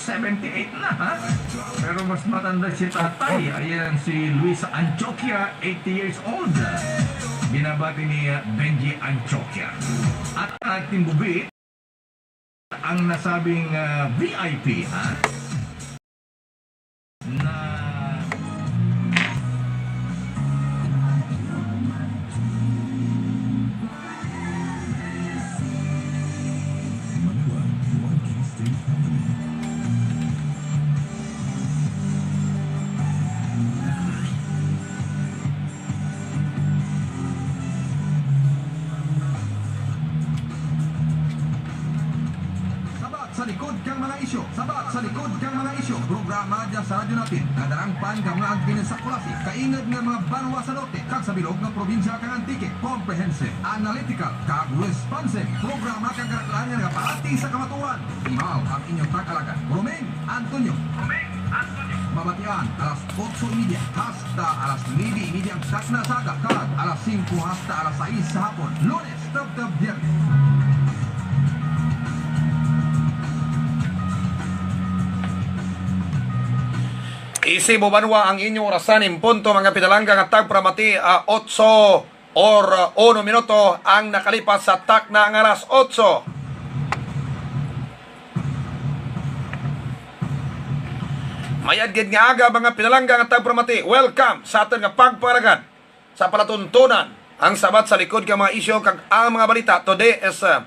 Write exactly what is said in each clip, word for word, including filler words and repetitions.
Seventy-eight na, ha? Pero mas matanda si tatay. Ayan si Luis Anchoquia, eighty years old. Binabati ni, uh, Benji Anchoquia. At ating bubi, ang nasabing, uh, V I P, ha? Na Sabat sa likod kang mga isyu. Sabat sa likod kang mga isyu. Programa dya sa Radyo Natin. Kadarangpan kang mga agtinin sa Culasi. Kaingid nga mga banwa sa Norte kag sa bilog nga probinsya kang Antique. Comprehensive, analytical, kag responsive. Programa kang karaklan nga nagapaati sa kamatuoran. Imaw ang inyo tag-alagad, Roming Antonio. Roming Antonio. Mabatian alas otso y media hasta alas nuebe y media ang takna sa aga, kag alas singko hasta alas sais sa hapon. Lunes, tubtob Biyernes. Isibo banwa ang inyo orasan en punto, mga pinalangga nga tagparamati, ah, otso or, ah, uno minuto ang nakalipas sa takna nga alas otso. Mayad gid nga aga, mga pinalangga nga tagparamati. Welcome sa atun nga pagpangalagad sa palatuntunan, ang sabat sa likod kang mga isyu kag ang mga balita. Today is, uh,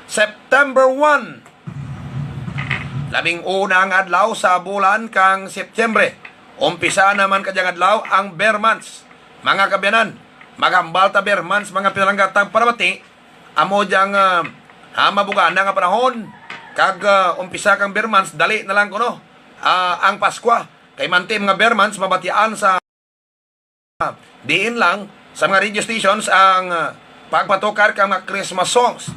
September one. Labing una nga adlaw sa bulan kang Setyembre. Umpisa na man kadyang adlaw ang Ber months. Mga kaabyanan, maghambal ta Ber months, mga pinalangga tagparamati. Amo dyang, uh, ha, mabugana nga panahon. Kag, uh, umpisa kang Ber months, dali na lang kuno, ah, ang Paskwa. Kay manti mga Ber months, mabatian sa diin lang sa mga radio stations ang, ah, pagpatukar kang mga Christmas songs.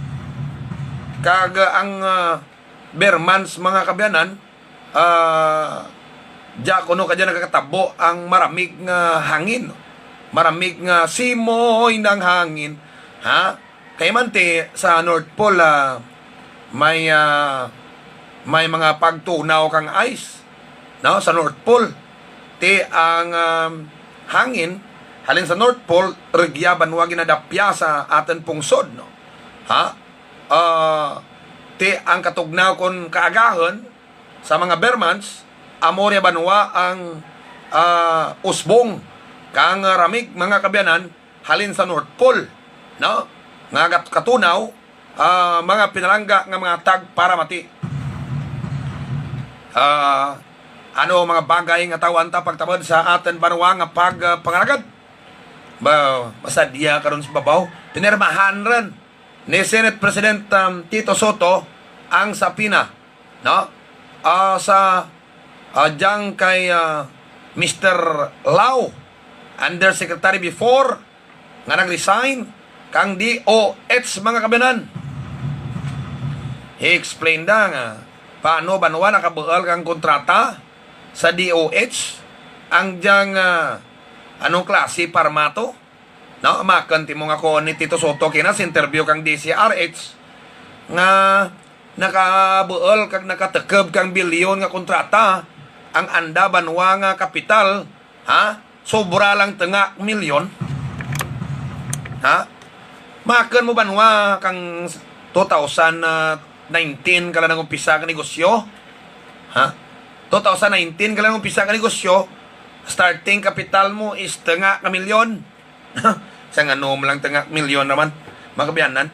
Kag, ah, ang, ah, Ber months, mga kaabyanan, ah, dya kuno kadya nagakatabo ang maramig nga hangin. Maramig nga simoy ng hangin. Ha? Kay manti sa North Pole, ah, may, ah, may mga pagtunaw kang ice, no, sa North Pole. Ti ang, um, hangin halin sa North Pole, rugya banwa ginadapya sa atun pungsod, no. Ha? Ah, ti ang katugnaw kon kaagahun sa mga Ber months, amo rugya banwa ang, ah, usbong kang ramig, mga kaabyanan, halin sa North Pole, no? Nga gat-, katunaw, ah, mga pinalangga nga mga tagparamati. Ah, ano mga bagay nga tawan ta pagtabud sa atun banwa nga pag-, ah, pangalagad? Ba, masadya karon sa babaw, pinirmahan run ni Senate President, um, Tito Sotto ang subpoena, no? Ah, sa, ah, dyang kay, ah, Mister Lau, Undersecretary before, nga nag-resign kang D O H, mga kaabyanan. He explained da nga paano banwa nakabuul kang kontrata sa D O H, ang dyang, ah, anong klase parmato? No, makun timo nga kuon ni Tito Sotto kina sa interview kang D Z R H nga nakabuul kag nakatukub kang bilyon nga kontrata ang anda banwa nga kapital, ha? Sobra lang tunga milyon. Ha? Makun mo banwa kang two thousand nineteen ka lang nag-umpisa ka negosyo? Ha? Two thousand nineteen ka lang nag-umpisa ka negosyo, starting capital mo is tunga ka milyon. Sa ngano mo lang tunga milyon naman, mga kaabyanan?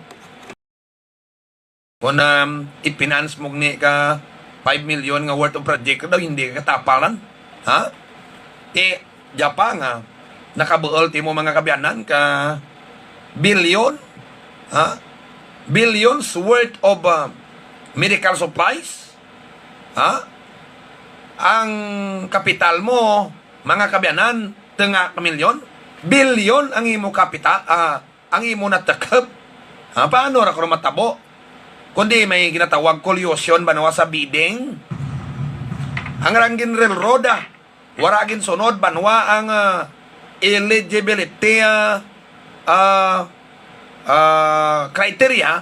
Kon, um, i-finance mo gani ka five million nga worth of project daw, hindi ka katapalan. Ha? Ti, dya pa nga, nakabuul timo mga kaabyanan ka bilyon, ha? Billions worth of, uh, medical supplies, ha? Ang kapital mo, mga kaabyanan, tunga ka milyon, bilyon ang imo kapital, ah, ang imo natukup. Ah, paano ra kuno matabo? Kundi may ginatawag collusion banwa sa bidding. Ang rang gin-railroad, ah, wara ginsunod banwa ang, ah, eligibility, ah, ah, ah, criteria,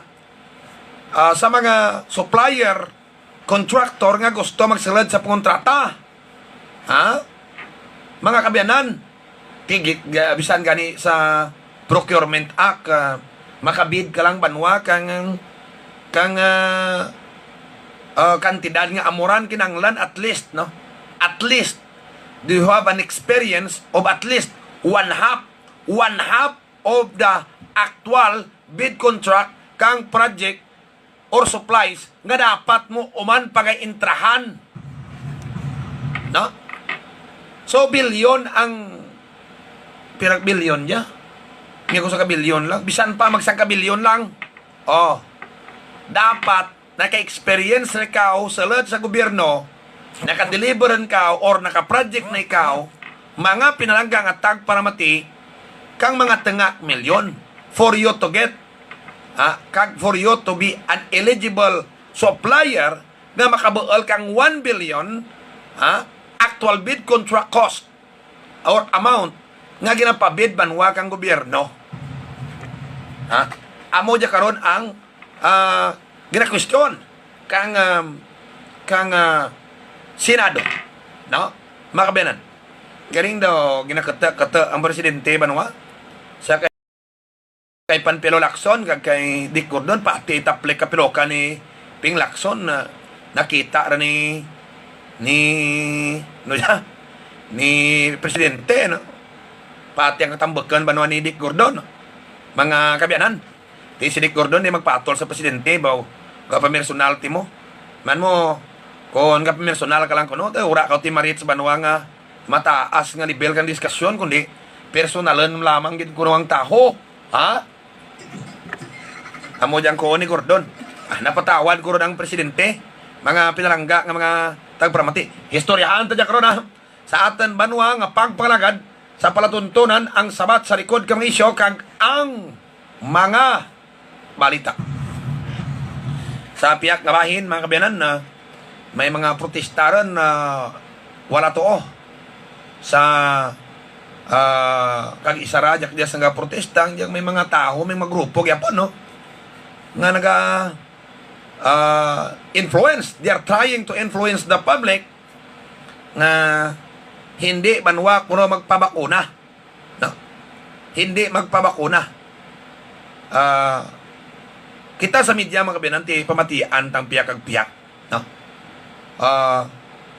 ah, sa mga supplier contractor nga gusto magsulud sa pangontrata. Ha? Mga kaabyanan, ti gi-, ga-, bisan gani sa Procurement Act, ah, maka-bid ka lang banwa kang, kang, ah, ah, kantidad nga amo ran kinahanglan at least, no? At least, do you have an experience of at least one half, one half of the actual bid contract kang project or supplies nga dapat mo uman pagaintrahan. No? So, bilyon ang, pira ka bilyon dya? Nga kung sangka bilyon lang. Bisan pa magsangka bilyon lang. Oh. Dapat naka-experience ra ikaw sulud sa gobyerno, naka-deliver ra ikaw or naka-project na ikaw, mga pinalangga nga tagparamati, kang mga tunga milyon for you to get, ha, kag for you to be an eligible supplier nga makabuul kang one billion, ha, actual bid contract cost or amount nga ginapabid banwa kang gobyerno. Ha? Amo dya karon ang, ah, ginakwestiyon kang, um, kang, ah, Senado. No? Mga kaabyanan. Galing daw, ginakete-kete ang presidente banwa. Sa kay Panfilo Lacson, kag kay Dick Gordon, pati taplik kapilokan ni Ping Lacson, na nakita ra ni, ni, ano dya? Ni presidente, no? Pati ang katambukan banwa ni Dick Gordon, no? Mga kaabyanan, ti si Dick Gordon, di magpahatol sa presidente, baw, gapamersonal ti mo. Man mo, kon gapamersonal ka lang kuno, ti wara kaw ti ma-reach sa banwa nga mataas nga lebel kang diskasyon, kundi personalun lamang gid kuno ang tawo. Ha? Amo dya ang kuon ni Gordon. Ah, napatawad kuno ang presidente. Mga pinalangga nga mga tagparamati. Istoryahan ta dya karon, ha? Sa atun banwa nga pagpangalagad sa palatuntunan ang sabat sa likod kang mga isyu kag ang mga balita. Sa pihak nga bahin, mga kaabyanan, na may mga protesta run na wara tuo sa, ah, kag isara dya, dya sa nga protesta, dya may mga tawo, may mga grupo gyapon, no? Nga naga, ah, influence, they are trying to influence the public nga hindi banwa kuno magpabakuna. No? Hindi magpabakuna. Ah, kita sa media, mga kaabyanan, ti pamatian ta ang pihak kag pihak. No? Ah,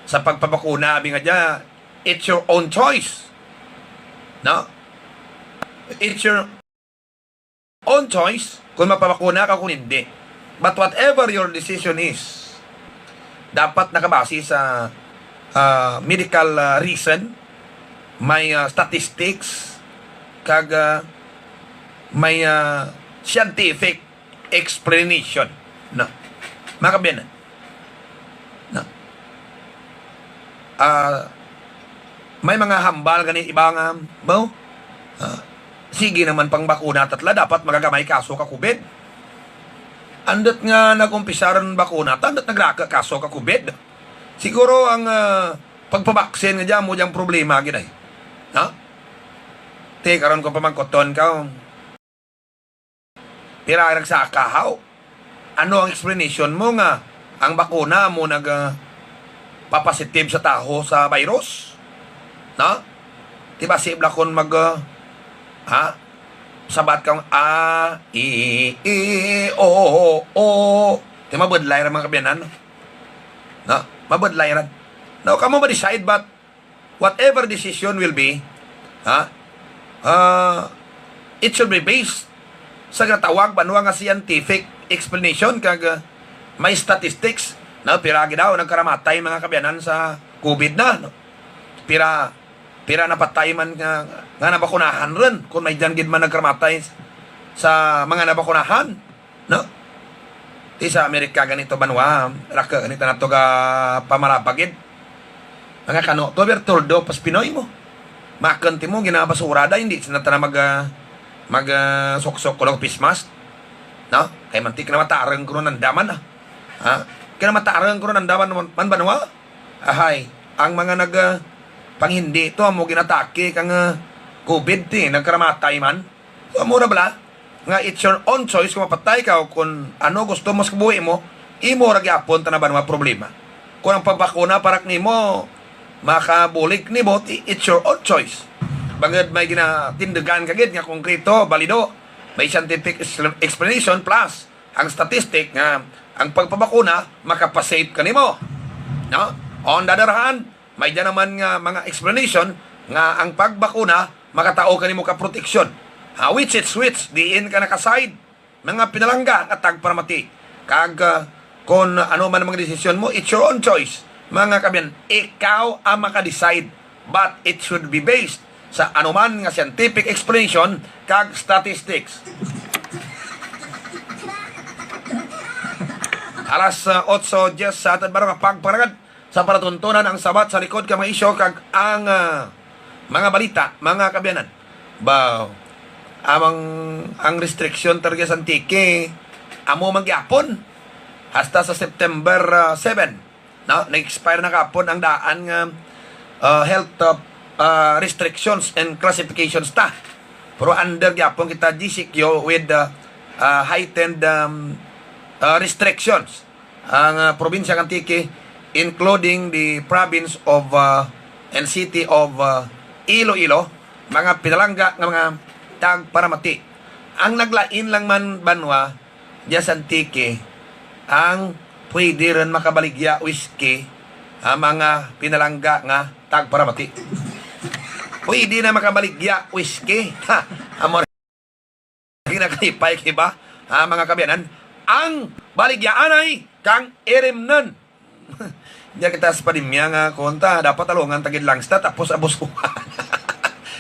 sa pagpabakuna, abi nga dya, it's your own choice. No? It's your own choice kung mapabakuna ka kung hindi. But whatever your decision is, dapat nakabase sa, ah, medical, ah, reason, may, ah, statistics, kag, ah, may, ah, scientific explanation. No? Mga kaabyanan. No? Ah, may mga hambal gani iba nga, baw? Ah, sige naman pangbakuna ta tla, dapat magagamay kaso ka COVID. Andut nga nag-umpisa run bakuna ta, andut nagraka kaso ka COVID. Siguro ang, ah, pagpabaksin nga dya, amo dyang problema gid ay. Ha? Ti karon kon pamangkuton kaw, pira ang nagsaka haw? Ano ang explanation mo nga ang bakuna amo nag, ah, papositive sa tawo sa virus? No? Ti basi bala kon mag, ah, ha? Sabat kang a, i, i, o, o. Ti mabudlay ra, mga kaabyanan. No? Mabudlay ra. No, kamo ma-decide, but whatever decision will be, ha? Ah, it should be based sa ginatawag banwa nga scientific explanation kag, ah, may statistics na pira gid daw nagkaramatay, mga kaabyanan, sa COVID na, no? Pira, pira napatay man nga, nga nabakunahan run, kon may dyan gid man nagkaramatay sa mga nabakunahan. No? Ti sa Amerika gani to banwa, raka gani tana to gapamaraba gid. Mga kano to, Bertoldo, pas Pinoy mo. Makun ti mo, ginabasura da, hindi sanda tana mag, ah, mag, ah, suksok kuno face mask. No? Kay manti kinamatarung kuno nanda man, ah. Ha? Kinamatarung kuno nanda man, man banwa. Ahay, ang mga nag, ah, panghindi to, amo ginatake kang, ah, COVID ti, nagkaramatay man. So, amo ra bala nga it's your own choice kon mapatay ka o kon ano gusto mo sa kabuhi mo, imo ra gyapon tana banwa problema. Kon ang pagbakuna para kanimo makabulig nimo, ti it's your own choice. Bangud may ginatindugan ka gid nga konkreto, balido, may scientific ex-, explanation plus ang statistic nga ang pagpabakuna makapa-safe kanimo. No? On the other hand, may dya naman nga mga explanation nga ang pagbakuna makatao kanimo ka proteksyon. Ah, which is which, diin ka naka-side, mga pinalangga nga tagparamati. Kag, ah, kon ano man ang mga desisyon mo, it's your own choice. Mga kaabyanan, ikaw ang maka-decide, but it should be based sa anuman nga scientific explanation kag statistics. Alas, ah, otso dyes sa atun barong nga pagpangalagad. Sa palatuntunan ang sabat sa likod ka mga isyu kag ang, ah, mga balita, mga kaabyanan. Ba, amang, ang restriction talaga sa Antique, amo man gyapon hasta sa September, ah, seven. No? Nag-expire na gapon ang daan nga, ah, health, ah, ah, restrictions and classifications ta. Pero under gyapon kita G C Q with, ah, ah, heightened, um, ah, restrictions. Ang, ah, probinsya kang Antique, including the province of, ah, and city of, ah, Iloilo, mga pinalangga nga mga tagparamati. Ang naglain lang man banwa, dya sa Antique, ang pwede run makabaligya whisky, ang mga pinalangga nga tagparamati. Pwede na makabaligya whisky. Ha, amo Ginakalipay kay ba? Ha, mga kaabyanan, ang baligyaan ay kang irimnun. Dya kita sa pandemya nga kuon ta, dapat talungan ta gid lang sa ta, tapos abos ko.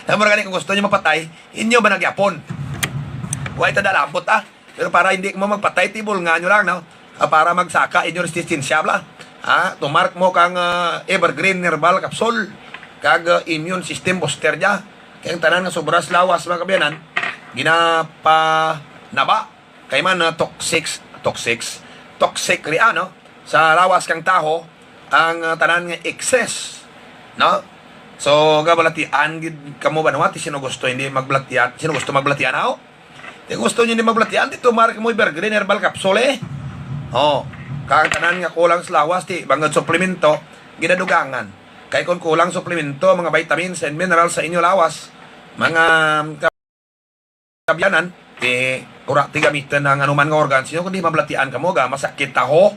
Amo ra gani kon gusto ninyo mapatay, inyo ba na gyapon? Way ta dalabot, ah. Pero para hindi mo magpatay, tibulngan nyo lang, no? Ah, para magsaka inyo resistensya bala. Ah, tumar kamo kang, ah, Evergreen Herbal Capsule. Kag, ah, immune system booster dya. Kay ang tanan nga sobra sa lawas, mga kaabyanan, ginapanaba. Kay man, ah, toxic, toxic, toxic ria, no? Sa lawas kang tawo, ang, ah, tanan nga excess, no? So, gabalatian gid kamo banwa, ti sino gusto hindi magbalatian, sino gusto magbalatian, aw? Ti gusto ninyo hindi magbalatian, ti tumar kamo Evergreen Herbal Capsule, eh. Oh, kang tanan nga kulang sa lawas, ti bangud suplemento, ginadugangan. Kay kon kulang suplemento, mga vitamins and minerals sa inyo lawas, mga kaabyanan, ti wara ti gamitun ang anuman nga organ sa inyo, kundi mabalatian kamo, ga masakit tawo.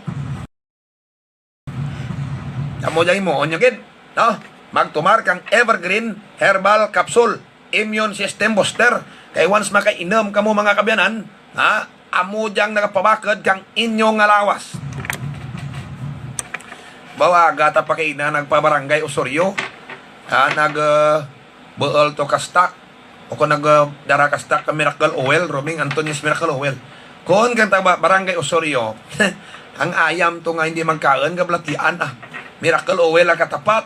Amo dyang himuon nyo gid, no? Magtumar kang Evergreen Herbal Capsule, Immune System Booster. Kay once makainum kamo, mga kaabyanan, ha, amo dyang nagapabakud kang inyo nga lawas. Baw, aga ta pa kaina nagpa-Barangay Osorio, ha, nag, eh, buul to ka stock. O kon nag, ah, dara ka stock ka Miracle Oil, Roming Antonio's Miracle Oil. Kon kang taga Barangay Osorio, ang ayam to nga hindi magkaun, gabalatian, ah. Miracle Oil ang katapat.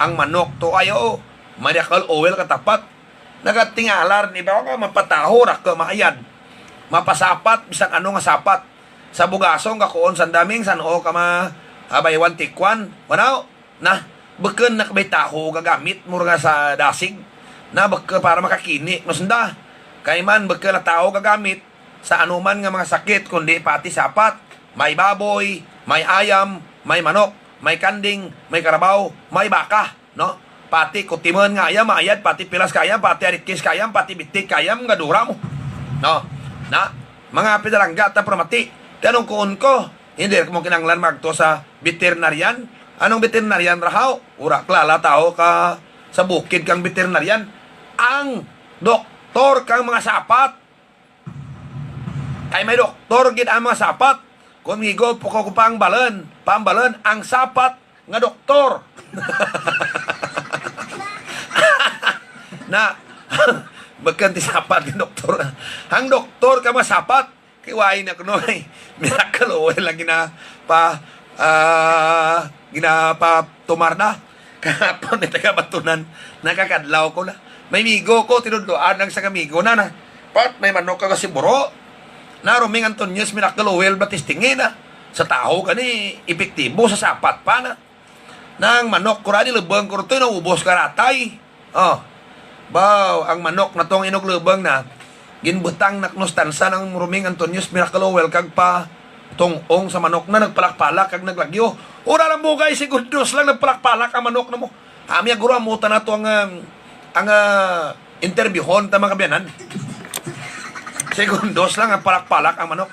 Ang manok to, ay, oo, Miracle Oil katapat. Nagatingala run iba nga mapatawo ra ka maayad. Mapasapat, bisan ano nga sapat. Sa bugason, gakuon sa daming, san-o ka ma-, ah, buy one, take one. Wanaw? Na, bukun na ka bay tawo gagamit, mura nga sa dasig. Na, bukun para makakini, no, sanda. Kay man, bukun na tawo gagamit sa anuman nga mga sakit, kundi pati sapat. May baboy, may ayam, may manok, may kanding, may karabaw, may baka, no? Pati kutimun nga ayam, maayad, pati pilas ka ayam, pati arikis ka ayam, pati bitik ka ayam, gadura mo. No? Na, mga pinalangga ta paramati. Ti anong kuon ko? Hindi ra kamo kinahanglan maagto sa veterinarian. Anong veterinarian ra haw? Wara kilala tawo ka sa bukid kang veterinarian. Ang doktor kang mga sapat. Kay may doktor gid ang mga sapat. Kon migo pa ko, ko paambalun, paambalun ang sapat nga doktor. Na, bukun ti sapat nga doktor. Ang doktor kang mga sapat. Kay wara na kuno, ay, Miracle Oil ang ginapa-, ah, ginapatumar na. Kahapon, may taga Batunan, nakakadlaw ko na. May migo ko, tinudloan ang sangka migo na, na. Pat, may manok ka kasi buro. Na, Roming Antonio's Miracle Oil, ba, testingi na. Sa tawo gani, epektibo, sa sapat pa na. Nang manok ko ra, nilubung ko ra to, naubos ka ratay. Oh. Baw, ang manok na tong inuglubung na, ginbutang na kuno sa tansa nang Roming Antonio's Miracle Oil kag pa, tong-ong sa manok na nagpalak-palak kag naglagyo. Wara lang bugay, segundos lang nagpalak-palak ang manok namo. Amo guro, amutan nato ang, ah, ang, ah, interbyuhon ta, mga kaabyanan. Segundos lang nagpalak-palak ang manok.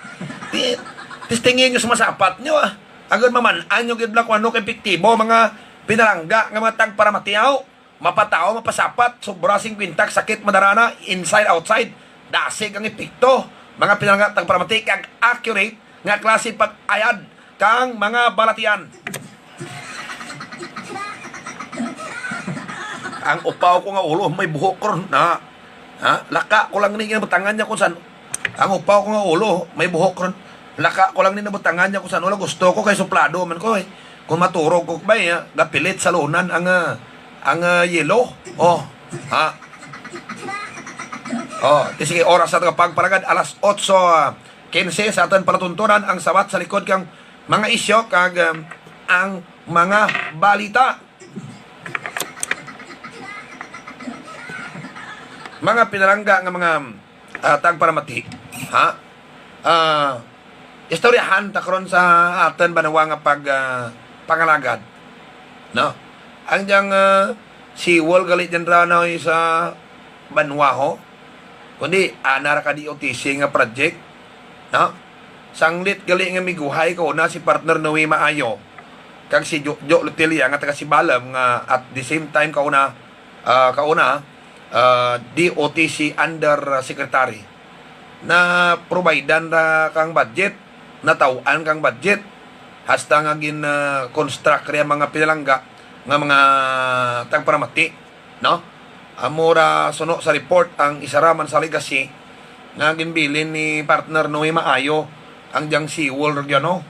Ti-, testingi ninyo sa masapat ninyo, ah. Agud maman-an ninyo gid bala kon ano ka epektibo, mga pinalangga nga mga tagparamati, aw. Mapataw, mapasapat, sobra singkwenta ka sakit madara na, inside, outside. Dasig ang epekto. Mga pinalangga tagparamati, kag accurate nga klase pag-ayad kang mga balatian. Ang upaw ko nga ulo, may buhok ron, ha? Ha? Laka ko lang ni ginabutangan dya kon san-o. Ang upaw ko nga ulo, may buhok ron. Laka ko lang ni nabutangan dya kon san-o lang gusto ko kay suplado man ko, eh. Kon maturog ko, bay, ha? Gapilit sa lunan ang, ah, ang, ah, yelo. O, ha? O, ti sige, oras sa atun pagpalagad, alas otso, ah, kinse sa atun palatuntunan ang sabat sa likod kang mga isyu kag, ah, ang mga balita. Mga pinalangga nga mga, ah, tagparamati, ha? Ah, istoryahan ta karon sa atun banwa nga pag, ah, pangalagad. No? Ang dyang, ah, seawall gali dyan ra, no, sa banwa, ho. Kundi, ana ra ka D O T C nga project. No? Sanglit gali nga miguhay kauna si partner Noe Maayo kag si Jo-, Jo Lotilla nga taga Sibalom nga at the same time kauna, ah, kauna, ah, D O T C under, ah, secretary. Na-providean ra kang budget, nataw-an kang budget, hasta nga gin, ah, construct ra ang mga pinalangga nga mga tagparamati. No? Amo ra suno sa report ang isara man sa legacy nga ginbilin ni partner Noe Maayo ang dyang seawall ra dyan, no?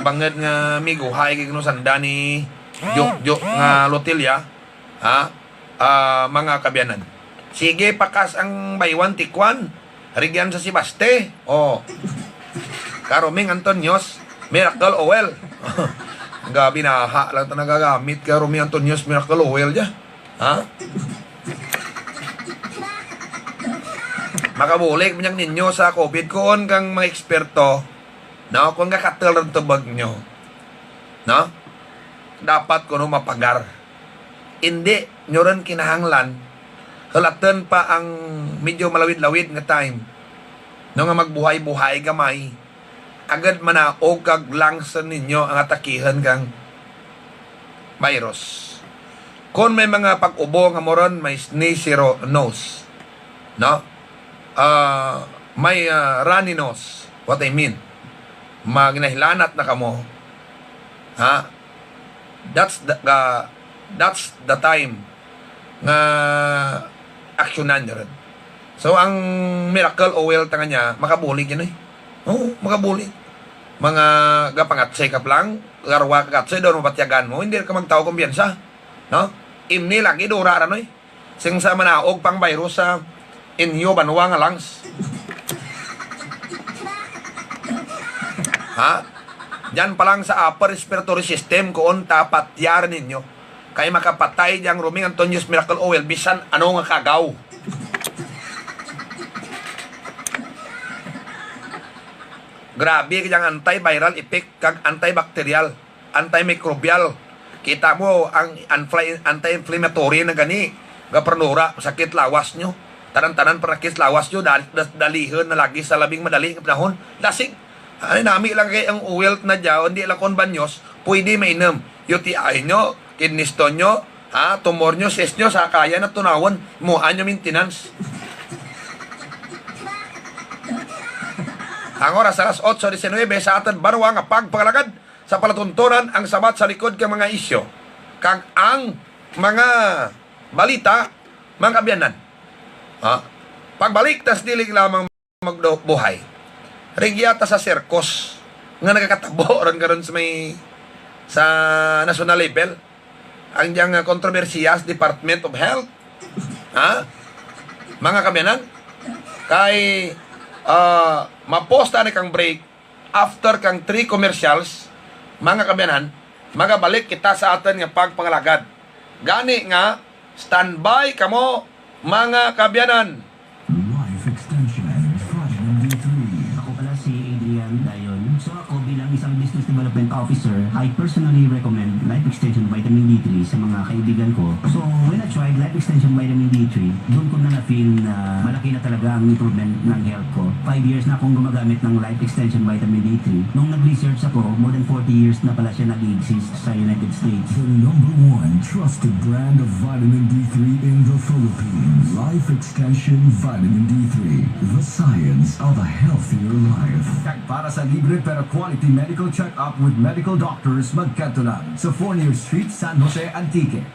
Bangud nga miguhay gid kuno sanda ni Jo-, Jo nga Lotilla, ha? Ah, mga kaabyanan. Sige, pakas ang baywan tikwan. Rugyan sa Seabaste. O. Ka Roming Antonios, Miracle Oil. Grabe, naha lang ta nagagamit ka Roming Antonios Miracle Oil dya. Ha? Makabulig man dyan ninyo sa COVID kuon kang mga eksperto. No, kuon nga katul run tubag nyo. No? Dapat kuno mapagar. Indi nyo run kinahanglan hulatun pa ang medyo malawid-lawid nga time. No, nga magbuhay-buhay gamay. Agud manaog kag lungs ninyo ang atakihun kang virus. Kon may mga pag-ubo nga amo run, may sneezy ro-, nose. No? Ah, may, ah, runny nose. What I mean? Maginahilanat na kamo. Ha? That's the, the, that's the time nga aksyonan nyo run. So, ang Miracle Oil ta nga dya, makabulig dyan, eh. Oo, makabulig. Mga gapangatsay ka pa lang, garwa ka atsay, daw mabatyagan mo, indi ka magtaw kumbiyansa. No? Imni lagi dura ra, no, eh. Sing sa manaog pang virus sa inyo banwa nga lungs. Ha? Dyan pa lang sa upper respiratory system, kuon ta patyar ninyo. Kay makapatay dyang Roming Antonios Miracle Oil, bisan ano nga kaagaw. Grabe dyang antiviral effect kag antibacterial, antimicrobial. Kita mo ang anfla-, anti-inflammatory na gani, gaparnura, sakit lawas nyo. Tanan-tanan panakit lawas nyo, dal-, das-, dalihun na lagi sa labing madali nga panahon. Dasig. Ay, nami lang kay ang oil na dya, indi lang kon banyos, pwede mainum. U T I nyo, kidney stone nyo, ha, tumor nyo, cyst nyo, sa kaya na tunawon, muan nyo maintenance. Ang oras, alas otso disinuybe sa atun banwa nga pagpangalagad. Sa palatuntunan ang sabat sa likod kang mga isyu kag ang mga balita, mga kaabyanan. Ha? Pagbalik ta sa dili lamang magbuhay. Rugya ta sa circus nga nagakatabo run karon sa may, sa national level. Ang dyang, ah, kontrobersiya sa Department of Health. Ha? Mga kaabyanan, kay, ah, ma-pause ta ni kang break, after kang three commercials, mga kaabyanan, magabalik kita sa atun nga pagpangalagad. Gani nga, standby kamo, mga kaabyanan. Life extension, vitamin D three. Officer, I personally recommend Life Extension Vitamin D three sa mga kaibigan ko. So, when I tried Life Extension Vitamin D three, doon ko na na-feel na malaki na talaga ang improvement ng health ko. Five years na akong gumagamit ng Life Extension Vitamin D three. Nung nag-research ako, more than forty years na pala siya nag-exist sa United States. The number one trusted brand of vitamin D three in the Philippines. Life Extension Vitamin D three. The science of a healthier life. Kag para sa libre pero quality medical check-up with medical doctors, magkadto lang sa Fornier Street, San Jose, Antique.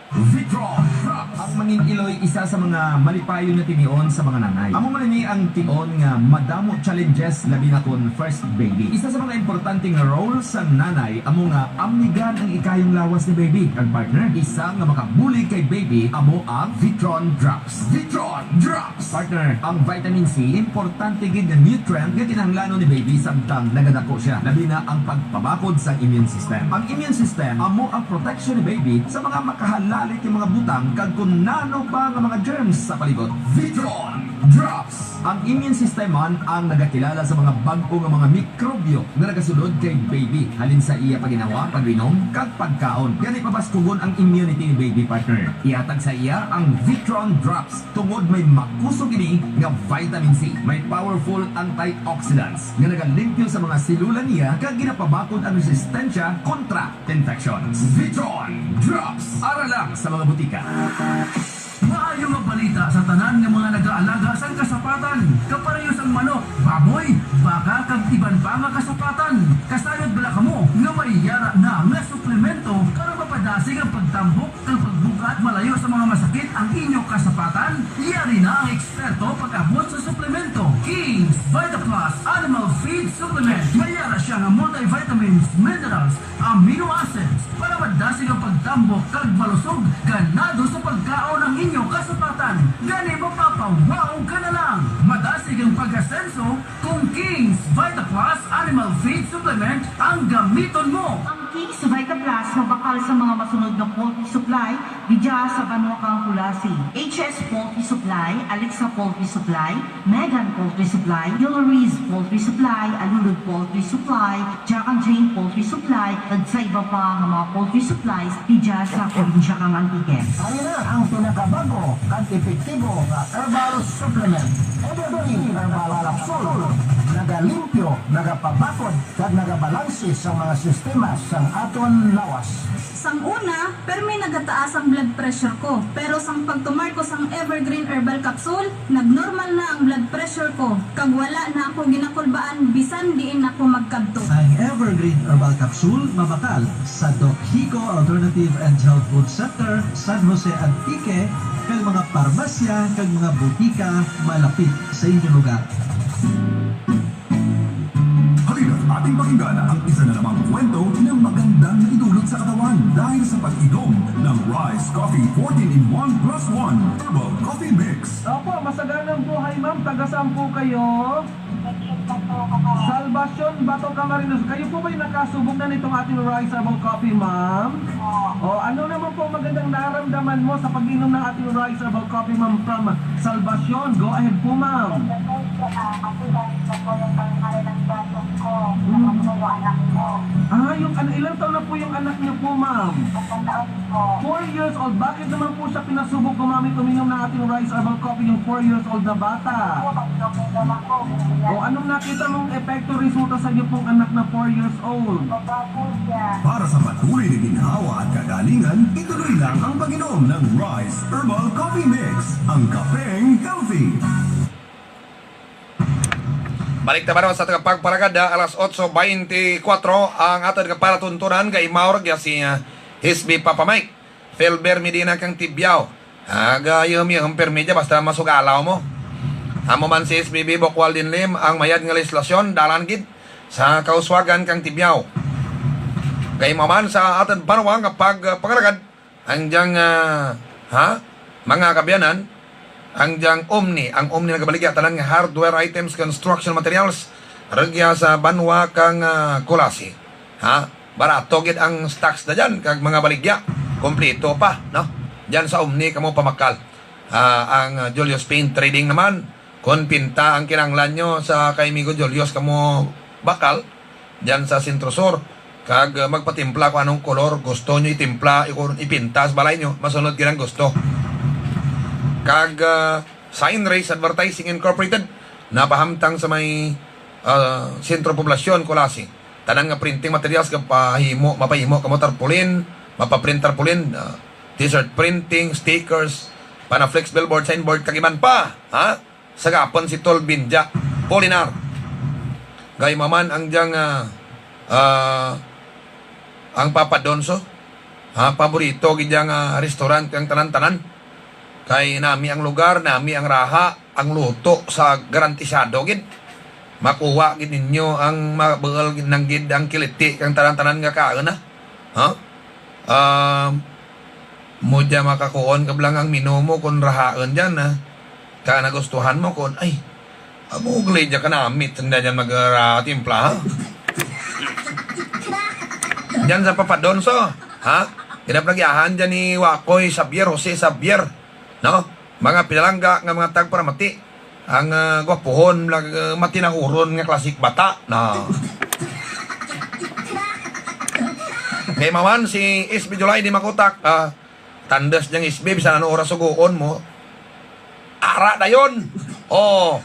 Vitron Drops. Ang mangin-iloy, isa sa mga malipayon nga tinion sa mga nanay. Amo man ini ang tion nga madamo challenges, labi na kon first baby. Isa sa mga importante nga role sang nanay, amo nga amnigan ang ikayong lawas ni baby. Kag partner, isa nga makabulig kay baby, amo ang Vitron Drops. Vitron Drops. Partner, ang vitamin C, importante gid nga nutrient nga kinahanglanon ni baby samtang nagadako siya, labi na ang pagpabakod sa immune system. Ang immune system, amo ang protection ni baby sa mga makahalalit nga mga butang kag kon nano pa nga mga germs sa palibot. Vitron Drops. Ang immune system man ang nagakilala sa mga bag-o nga mga mikrobyo nga nagasulod kay baby, halin sa iya paginhawa, pag-inom, kag pagkaon. Gani pabaskugon ang immunity ni baby, partner. Ihatag sa iya ang Vitron Drops. Tungod may makusog ini nga vitamin C, may powerful antioxidants nga nagalimpyo sa mga selula niya kag ginapabakod ang resistensya kontra infections. Vitron Drops, ara lang sa mga butika. Maayo nga balita sa tanan nga mga nagaalaga sang kasapatan, kapareho sang manok, baboy, baka, kag iban pa nga kasapatan. Kasayod bala kamo nga may yara na nga suplemento para mapadasig ang pagtambok kag pagbug-at malayo sa mga masakit ang inyo kasapatan? Yari na ang eksperto pag-abot sa suplemento. King's Vita Plus Animal Feed Supplement. May yara siya nga multivitamins, minerals, amino acids para madasig ang pagtambok kag malusog, ganado sa pagkaon ang inyo kasapatan. Gani mapapa-wow ka na lang. Madasig ang pag-asenso kon King's Vita Plus Animal Feed Supplement ang gamiton mo. Ang King's Vita Plus mabakal sa mga masunod nga poultry supply didya sa banwa kang Culasi: H S Poultry Supply, Alexa Poultry Supply, Megan Poultry Supply, Hillary's Poultry Supply, Alulud Poultry Supply, Jack and Jane Poultry Supply, kag sa iba pa nga mga poultry supplies didya sa probinsya kang Antique. Ari na ang pinakabag-o kag epektibo nga herbal supplement, Evergreen Herbal Capsule. Nagalimpyo, nagapabakod, kag nagabalanse sa mga sistema sang aton lawas. Sang una, permi nagataas ang blood pressure ko, pero sang pagtomar ko sang Evergreen Herbal Capsule, nagnormal na ang blood pressure ko, kag wala na ako ginakulbaan bisan diin ako magkadto. Ang Evergreen Herbal Capsule mabakal sa Doc Hico Alternative and Health Food Center, San Jose, Antique, kag mga parmasya kag mga butika malapit sa inyong lugar. Halina't ating pakinggan ang isa na namang kwento na magandang naidulot sa katawan dahil sa pag-inom ng Rice Coffee fourteen in one plus one Herbal Coffee Mix. Opo, masaganang buhay, ma'am. Taga saan po kayo? Salvacion, Bato, Camarines. Kayo po ba'y nakasubok na nitong ating Rice Herbal Coffee, ma'am? O, ano naman po magandang naramdaman mo sa pag-inom ng ating Rice Herbal Coffee, ma'am, from Salvacion? Go ahead po, ma'am. Kasi, ah, kasi galing na po yung pagmari ng bata ko. Hmm. Tapos po yung anak ko. Ah, yung ano, ilang taon na po yung anak niyo po, ma'am? Tatlong taon po. Four years old. Bakit naman po siya pinasubok gumamit, uminom ng ating Rice Herbal Coffee, yung four years old na bata? Opo, pag-inom naman po, ganyan. O, anong nakita mong epekto, resulta sa inyo pong anak na four years old? Baba po siya. Para sa patuloy na ginhawa at kagalingan, ituloy lang ang pag-inom ng Rice Herbal Coffee Mix, ang kapeng healthy. Balik ta baro sa atun pagparagad, ah, alas otso beintikwatro ang atun nga palatuntunan kay maurag ya si, ah, S B Papa Mike, Felber Medina kang Tibiao. Aga, yum, yum, permi dya, basta masugalaw mo. Amo man si S B B Bokwal Dinlim, ang mayad nga lehislasyon, dalan gid sa kauswagan kang Tibiao. Kay amo man sa atun banwa nga pag, ah, pangaragad, ang dyang, ah, ha? Mga kaabyanan, ang dyang Omni, ang Omni nagabaligya tanan nga hardware items, construction materials, rugya sa banwa kang, ah, Culasi. Ha? Barato gid ang stocks na dyan, kag mga baligya. Kompleto pa, no? Dyan sa Omni kamo pamakal. Ah, ang, ah, Julius Paint Trading naman, kon pinta ang kinahanglan nyo sa kay Migo Julius kamo bakal, dyan sa Centro Sur. Kag, ah, magpatimpla kon anong kolor gusto nyo itimpla, i-, ipinta sa balay nyo, masunod gid ang gusto. Kag, ah, Sign Race Advertising Incorporated, napahamtang sa may, ah, Sentro Poblasyon, Culasi. Tanan nga printing materials nga pahimo, mapahimo kamo tarpaulin, mapaprint tarpaulin, ah, t-shirt printing, stickers, panaflex, billboard, signboard, kag iban pa, ha? Sagapon si Tol Binja Polinar. Gaimaw man ang dyang, ah, ah, ang Papa Don's, ha, paborito gid dyang, ah, restaurant kang tanan-tanan. Kay nami ang lugar, nami ang raha, ang luto sa garantisado gid. Makuha gid ninyo ang mabuul gid nang gid ang kiliti kang tanan-tanan nga kaun, ha? Ha? Ah, amo dya makakuon ka bala nga ang menu mo kon rahaun dyan, ha? Ka nagustuhan mo kon, ay, amo gali dya kanami, sanda dyan mag-, ah, timpla, ha? Dyan sa Papa Don's, ha? Kinapanagyahan dyan ni Wakoy Xavier, Jose Xavier, no? Mga pinalangga nga mga tagparamati. Ang, ah, gwapuhon, lag-, ah, matinahuron nga klaseng bata. Na. Gaimaw man si S B July di Makutak, ah, tandes dyang S B, bisan ano oras suguon mo. Ara dayon. O.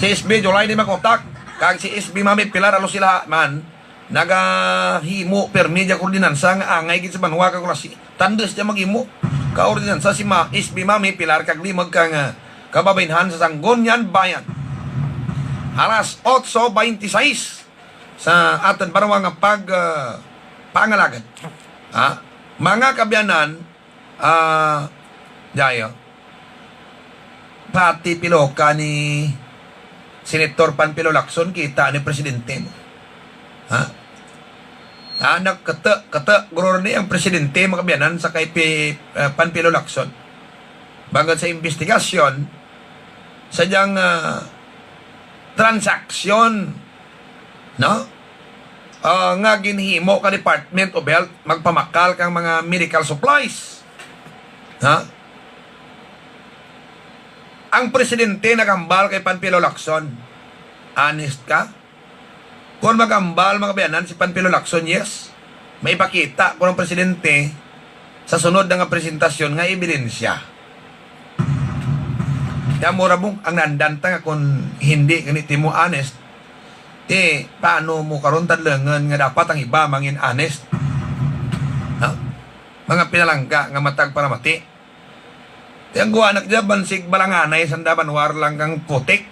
Si S B July di Makutak. Kag si S B Mami Pilar, alo sila man. Nagahimo pirmi dya ka ordinansa nga angay gid sa banwa kag Culasi. Tandes dya maghimo ka ordinansa si Ma-, S B Mami Pilar kag limeg kang, ah, kababainhan sa Sangguniang Bayan. Alas otso baynte sais sa atun banwa nga pag-, ah, pangalagad. Ha? Mga kaabyanan, ah, dya, o. Pati piloka ni Senator Panfilo Lacson, kita ni presidente mo. Ha? Ha, nagkete-kete guro run ang presidente, mga kaabyanan, sa kay Pi-, eh, Panfilo Lacson. Bangud sa imbestigasyon, sa dyang, ah, transaksyon, no? Ah, nga ginhimo ka Department of Health, magpamakal kang mga medical supplies. Ha? Ang presidente naghambal kay Panfilo Lacson, honest ka? Kon maghambal, mga kaabyanan, si Panfilo Lacson, yes. Maipakita kon ang presidente sa sunod na nga presentasyon nga ebidensya. Kaya amo ra bung, ang naandan ta nga kon hindi gani timo honest, ti, paano mo karon tadlungun nga dapat ang iba mangin honest? Ha? Mga pinalangga nga matag paramati. Ti ang gwa na kadya, bansig balanganay sanda banwa run lang kang putik.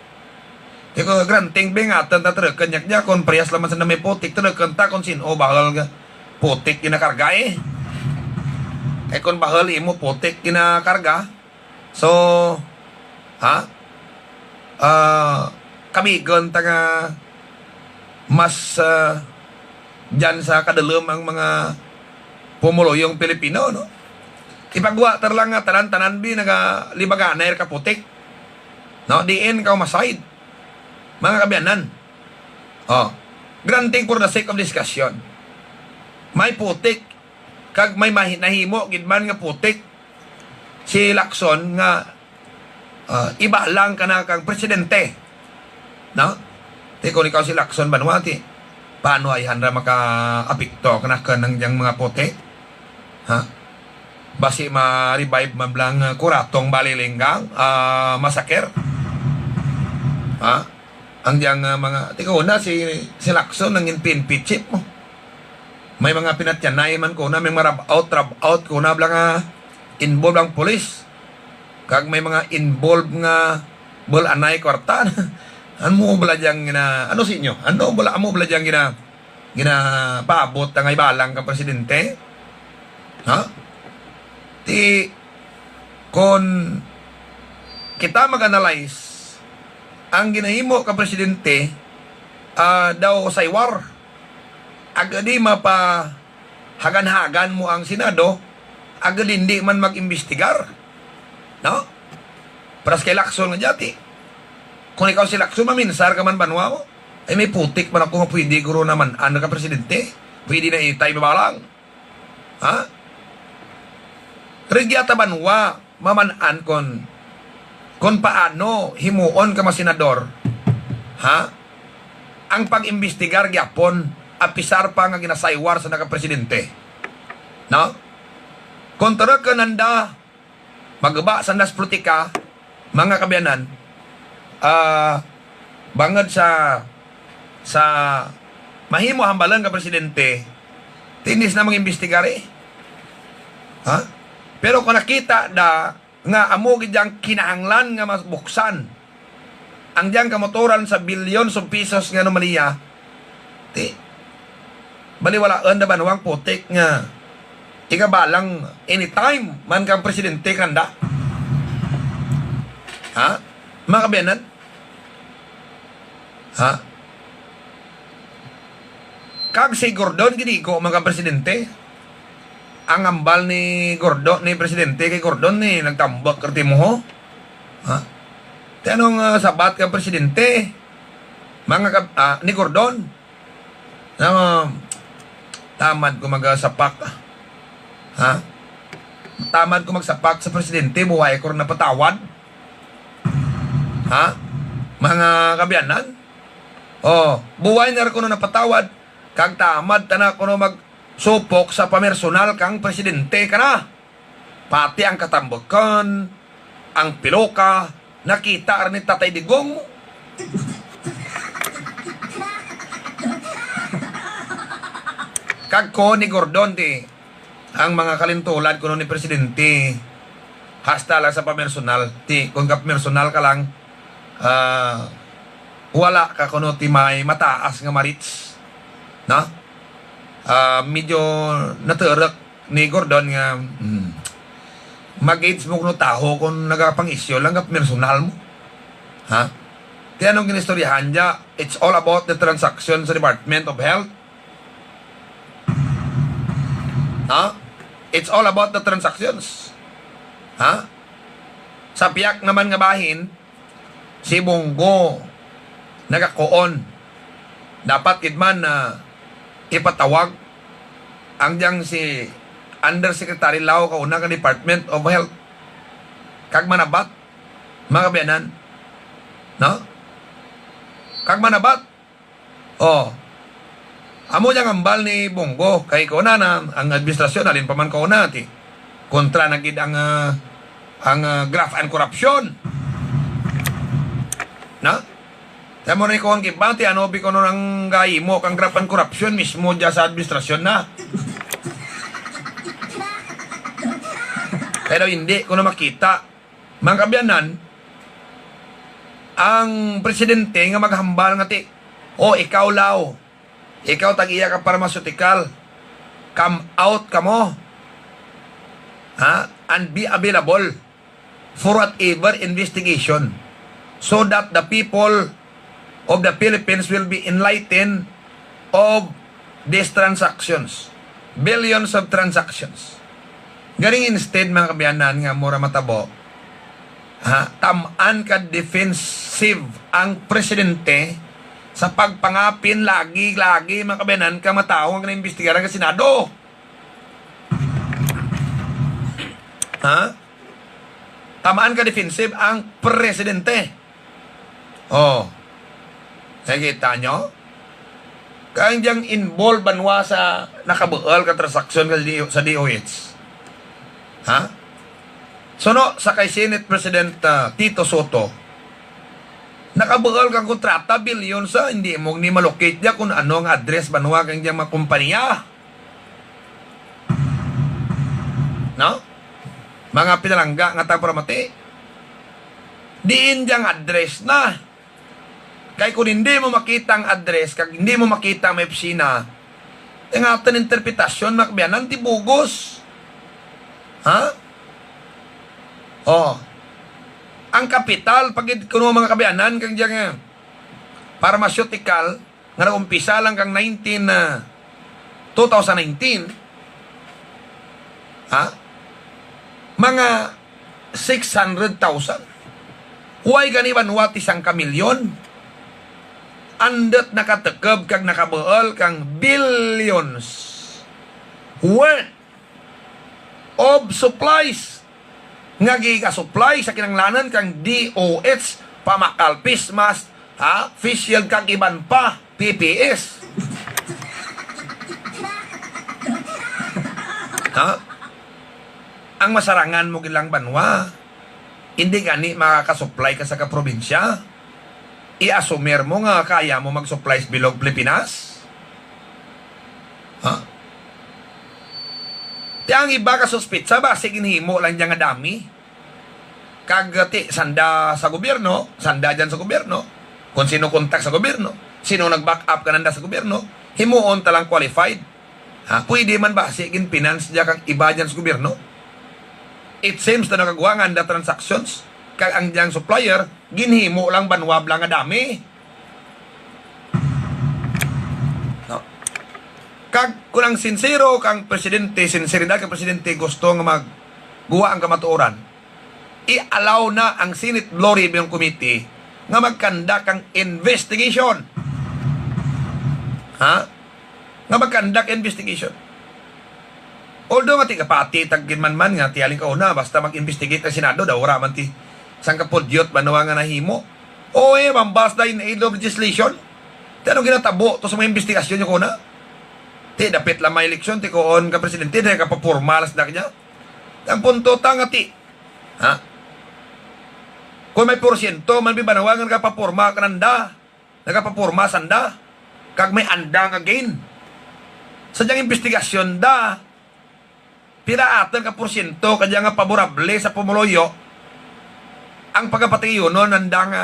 Ti kon granting bi nga atun ta turukun dya kadya, kon parehas lang man sanda may putik, turukun ta kon sin-o bahul nga putik ginakarga, eh. Kay kon bahul imo putik ginakarga, so, ha? Ah, kamigun ta nga mas, ah, dyan sa kadulum ang mga pumuluyong Pilipino, no? Ipagwa ta run lang nga tanan-tanan bi nagalibaganay ra ka putik. No, diin ka umasayd. Mga kaabyanan. O, granting for the sake of discussion. May putik, kag may mahi-, nahimo gid man nga putik si Lacson nga, ah, iba lang kana kang presidente. No? Ti kon ikaw si Lacson banwa ti, paano ayhan ra makaapekto kanakun ang dyang mga putik? Ha? Basi ma-revive man bala ang, ah, Kuratong Balilinggang, ah, massacre? Ha? Ang dyang, ah, mga, ti kauna si, si Lacson nangin P N P chief mo. May mga pinatyanay man kauna, may mga rub out, rub out kauna bala nga involved ang pulis. Kag may mga involved nga buul-anay kwarta. Ano bala dyang gina-, ano sa inyo? Ano bala, amo bala dyang gina-, ginapaabot nga iba lang kang presidente? Ha? Ti, kon kita mag-analyze, ang ginahimo kang presidente, ah, daw saywar. Agud di mapahagan-hagan mo ang Senado, agud indi man mag-imbestigar. No? Parehas kay Lacson nga dya ti. Kon ikaw si Lacson, maminsar ka man banwa mo. Ay, may putik man ako nga pwede guro na man-an kang presidente. Pwede na itay babalang. Ha? Rugya ta banwa, maman-an kon, kon paano himuon ka masenador. Ha? ang pag-imbestigar gihapon, apisar pa nga ginasaywar sanda ka presidente. No? Kon turukun nanda, magba sanda sa politika, mga kaabyanan, ah, bangud sa, sa mahimo hambalan ka presidente, ti indi sanda mag-imbestigar, eh. Ha? Pero kon nakita da nga amo gid dyang kinahanglan nga mabuksan ang dyang kamotoran sa billions of pesos nga anomalya, ti, baliwalaun da banwa ang putik nga igabalang anytime man kang presidente kanda. Ha? Mga kaabyanan? Ha? Kag si Gordon gid igo man kang presidente. Ang hambal ni Gordon, ni presidente kay Gordon ni nagtambuk kang Timoho. Ha? Ti anong, ah, sabat kang presidente? Mga kab-, ah, ni Gordon. Nga, tamad ko magsapak. Ha? Tamad ko magsapak sa presidente, buhay ko run napatawad. Ha? Mga kaabyanan? O, buhay na run kuno napatawad. Kag tamad tana kuno magsupok sa pamersonal kang presidente kana. Pati ang katambukun, ang piloka, nakita run ni Tatay Digong mo. Kag kon ni Gordon ti, ang mga kalintulad kuno ni presidente, hasta lang sa pamersonal. Ti, kon kapamersonal ka lang, ah, wara ka kuno ti may mataas nga merits. No? Ah, medyo naturuk ni Gordon nga, hmm, mag-age mo kuno tawo kon nagapang-issue lang kapamersonal mo. Ha? Ti anong ginistoryahan dya? It's all about the transaction sa Department of Health. Ha? It's all about the transactions. Ha? Sa piyak naman nga bahin, si Bong Go nagakuon. Dapat gid man na ipatawag ang dyang si Undersecretary Lao kauna kang Department of Health. Kag manabat, mga kaabyanan. No? Kag manabat. O. Amo dyang hambal ni Bong Go, kay kauna na, ang administrasyon, halin pa man kauna, ti, kontra na gid ang, ah, ang, ah, graft and corruption. Na? Ti amo ni kon kibati, ano bi kuno ang gahimo kang graft and corruption mismo dya sa administrasyon na. Kay daw indi kuno makita. Mga kaabyanan, ang presidente nga maghambal nga ti, "O, ikaw, Lao, ikaw tag-iya ka pharmaceutical, come out kamo, ha, and be available for whatever investigation, so that the people of the Philippines will be enlightened of these transactions. Billions of transactions." Garing instead, mga kaabyanan, nga amo ra matabo, ha, tam-an ka defensive ang presidente sa pagpangapin lagi, lagi, mga kaabyanan, kang mga tawo nga ginaimbestigaran kang Senado. Ha? Tam-an ka defensive ang presidente. O. Nakikita nyo? Kang dyang involved banwa sa nakabuul ka transaksyon sa D O, sa D O H. Ha? Suno sa kay Senate President, ah, Tito Sotto, nakabuul kang kontrata, billion sa, indi mo gani ma-locate dya kon ano nga address banwa kang dyang mga kompanya. No? Mga pinalangga nga taga-paramati. Diin dyang address na. Kay kon indi mo makita ang address, kag indi mo makita ang may opisina, ti ang atun interpretasyon, mga kaabyanan, ti bug-os. Ha? O. Ang kapital, pa gid kuno, mga kaabyanan, kang dyang, eh, pharmaceutical, nga nag-umpisa lang kang nineteen, ah, two thousand nineteen, ha? Mga six hundred thousand. Way gani banwa ti sangka milyon. Andut nakatukob kag nakabuul kang billions worth of supplies nga gigasupply sa kinahanglanun kang D O H, pamakal, face mask, ha, face shield kag iban pa. P P S. Ha? Ang masarangan mo gid lang banwa, indi gani makaka-supply ka sa kaprobinsya. I-asumir mo nga kaya mo mag-supply sa bilog Pilipinas? Ha? Ti ang iba kasuspetsa, basi ginhimo lang dyan nga dummy. Kag ti sanda sa gobyerno, sanda dyan sa gobyerno. Kon sin-o kontak sa gobyerno, sin-o nag-back up kananda sa gobyerno, himuon ta lang qualified. Ha, pwede man basi gin-finance dya kang iba dyan sa gobyerno. It seems to nakagwa nga anda transactions, kag ang dyang supplier, ginhimo lang banwa bala nga dummy. No? Kag kon ang sincero kang presidente, sinseridad kang presidente, gusto nga maggwa ang kamatuoran, i-allow na ang Senate Law Review Committee nga mag-conduct kang investigation. Ha? Nga mag-conduct investigation. Although nga ti kapati tag ginmanman nga ti halin kauna, basta mag-investigate ang Senado, daw wara man ti sangka pudyot banwa nga nahimo. O, eh, mambas da in aid of legislation. Ti ano ginatabo to sa mga imbestigasyon nyo kauna? Ti dapit lang may eleksyon, ti kuon ka presidente, ti kapapurma lang sanda kadya. Ang punto ta nga ti, ha? Kon may porsyento man bi banwa nga nagapapurma kananda, nagapapurma sanda, kag may anda nga gain. Sa dyang imbestigasyon da, pira atun ka porsyento kadya nga paborable sa pumuluyo ang pagapatriyunon nanda nga,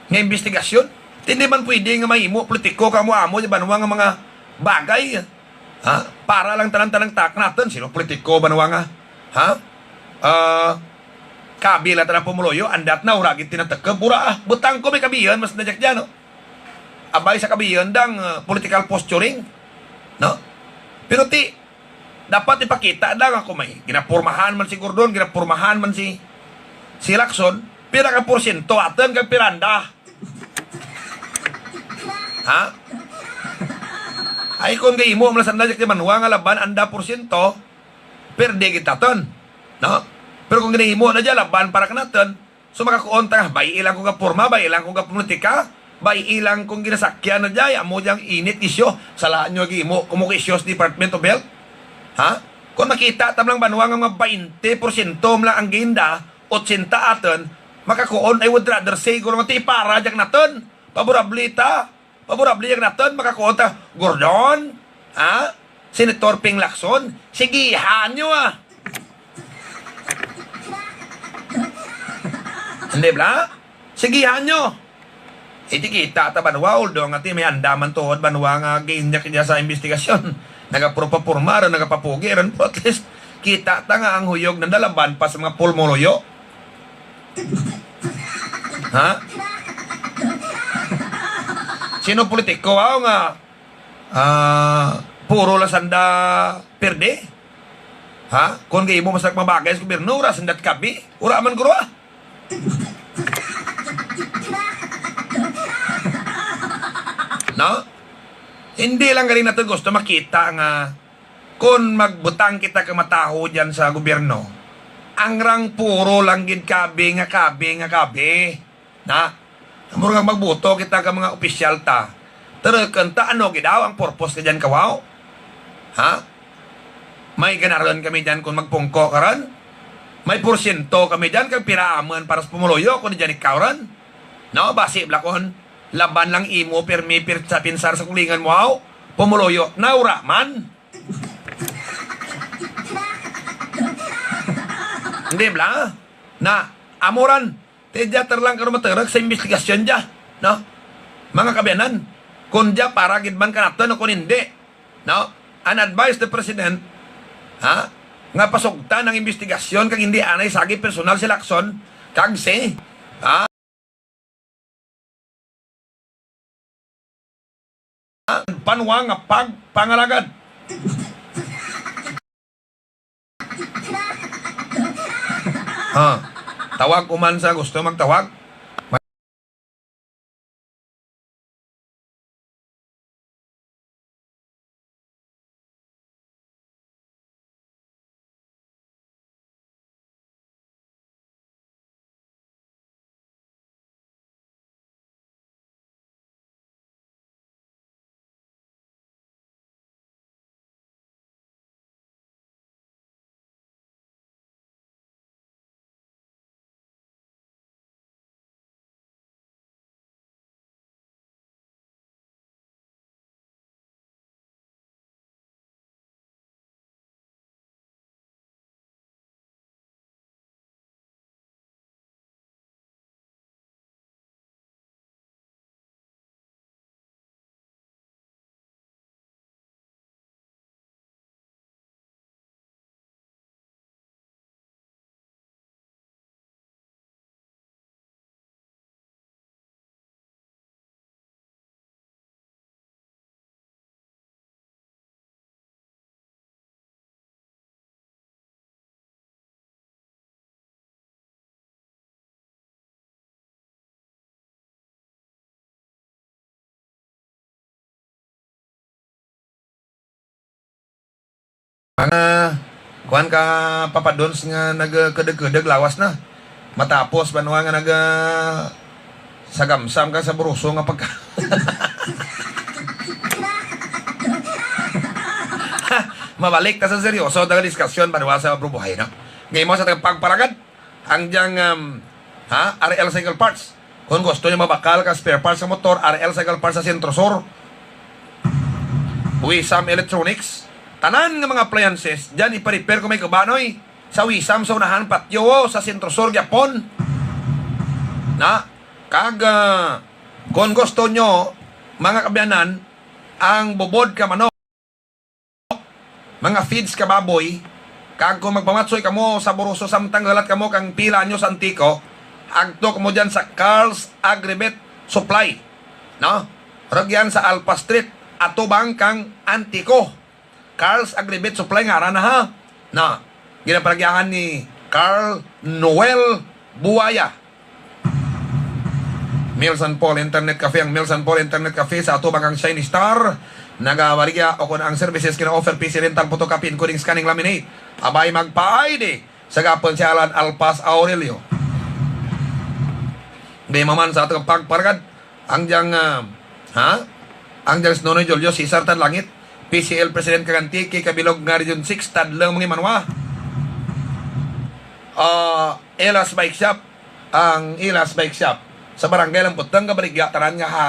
nga imbestigasyon? Ti indi man pwede nga mahimo politiko kang amo-amo dya banwa nga mga bagay. Ha? Para lang tanan-tanan ta kanatun, sin-o politiko banwa nga, ha? Ah, kabi lang tanan pumuluyo, andat na, wara gid ti natekep, wara, ah. Butang ko may kabiyon, mas nadyak dyan, no? Abay sa kabiyon dang, ah, political posturing, no? Pero ti, dapat ipakita da nga kon may ginapurmahan man si Gordon, ginapurmahan man si, si Lacson, pira ka porsyento atun kag pira anda. Ha? Ay, kon gahimo man lang sanda dya ti banwa nga laban anda porsyento, perde gid atun. No? Pero kon ginahimo na dya laban para kanatun, so makakuon ta nga, bay-i lang kon gapurma, bay-i lang kon gapolitika, bay-i lang kon ginasakyan na dya, amo dyang init isyu, sala nyo gahimo komo ka isyu sa Department of Health. Ha? Kon makita ta man lang banwa nga mga baynte porsyento man lang ang gain da, otsenta atun, makakuon, I would rather say, guro nga ti para dya kanatun, paborable ta, paborable dya kanatun, makakuon ta, Gordon, ha? Senator Ping Lacson, sigihan nyo, ah. Indi bala? Sigihan nyo. Iti kita ta banwa, although nga ti may anda man tuod banwa nga gain dya kadya sa imbestigasyon. Nagapurma-purma run, nagapapugi run, pero at least kita ta nga ang huyog nanda laban pa sa mga pumuluyo. Ha? Sin-o politiko, aw, nga, ah, puro lang sanda perde? Ha? Kon gahimo man sanda ka mga bagay sa gobyerno, wara sanda ti kabi. Wara man guro, ah. No? Indi lang gani natun gusto makita nga kon magbutang kita ka mataho dyan sa gobyerno, angrang puro lang gid kabi nga kabi nga kabi. Na, amo run nga magboto kita ka mga opisyal ta, turukun ta ano gid daw ang purpose kadyan, kawaw? Ha? May ganarun kami dyan kon magpungko ka run? May porsyento kami dyan kag pira amun para sa pumuluyo kon dyan ikaw run? No, basi bala kon laban lang imo pirmi pir-, sa pinsar sa kaugalingun mo, aw, pumuluyo na, wara man. Indi bala? Na, amo run, ti dya ta run lang karon maturuk sa imbestigasyon dya, no? Mga kaabyanan, kon dya para gid man kanatun o kon indi, no? An advice the president, ha? Nga pasugtan ang imbestigasyon kag indi anay sagi personal si Lacson kag si, ha? Banwa nga pagpangalagad. Ha. Tawag ko man sa gusto magtawag. Nga, kuwan ka Papa Dons nga nagkedeg-kedeg lawas na. Matapos banwa nga nag-, sagamsam ka sa buruso nga pagka-, mabalik ta sa seryoso, ta nga diskasyon banwa sa Bro Buhay, no? Nga imo sa tagapagpalagad, ang dyang, um, ha, R L Cycle Parts. Kon gusto nyo mabakal ka spare parts sa motor, R L Cycle Parts sa Centro Sur. Wisam Electronics. Tanan nga mga appliances, dyan ipa-repair kon may kuba, noy. Sa Wisam, sa unahan patio, o, sa Centro Sur gihapon. Na, kag, ah, kon gusto nyo, mga kaabyanan, ang bubod ka manok, mga feeds ka baboy, kag kon magpamatsoy kamo sa Buruso samtang galat kamo kang pila nyo sa Antico, agto kamo dyan sa Carl's Agribet Supply, no? Rugyan sa Alpha Street, atubang kang Antico. Carl's Agribet Supply ngaran na, ha? Na, ginaparagyahan ni Carl Noel Buaya. Mills and Paul Internet Cafe. Ang Mills and Paul Internet Cafe sa atubang kang Shiny Star. Nagabaligya ukon ang services gina-offer P C rental, photocopy, encoding, scanning, laminate. Abay magpa-I D sa gapon si Alan Alpas Aurelio. Gaimaw man sa atun pagparagad. Ang dyang, ah, ha? Ang dyang si Nonoy Julio Cesar Tadlangit, P C L President kang Antique, kabilog nga Region six, tadlung mga manwa. Ah, Elas Bike Shop, ang Ilas Bike Shop sa Barangay Lamputang, gabaligya tanan nga ha,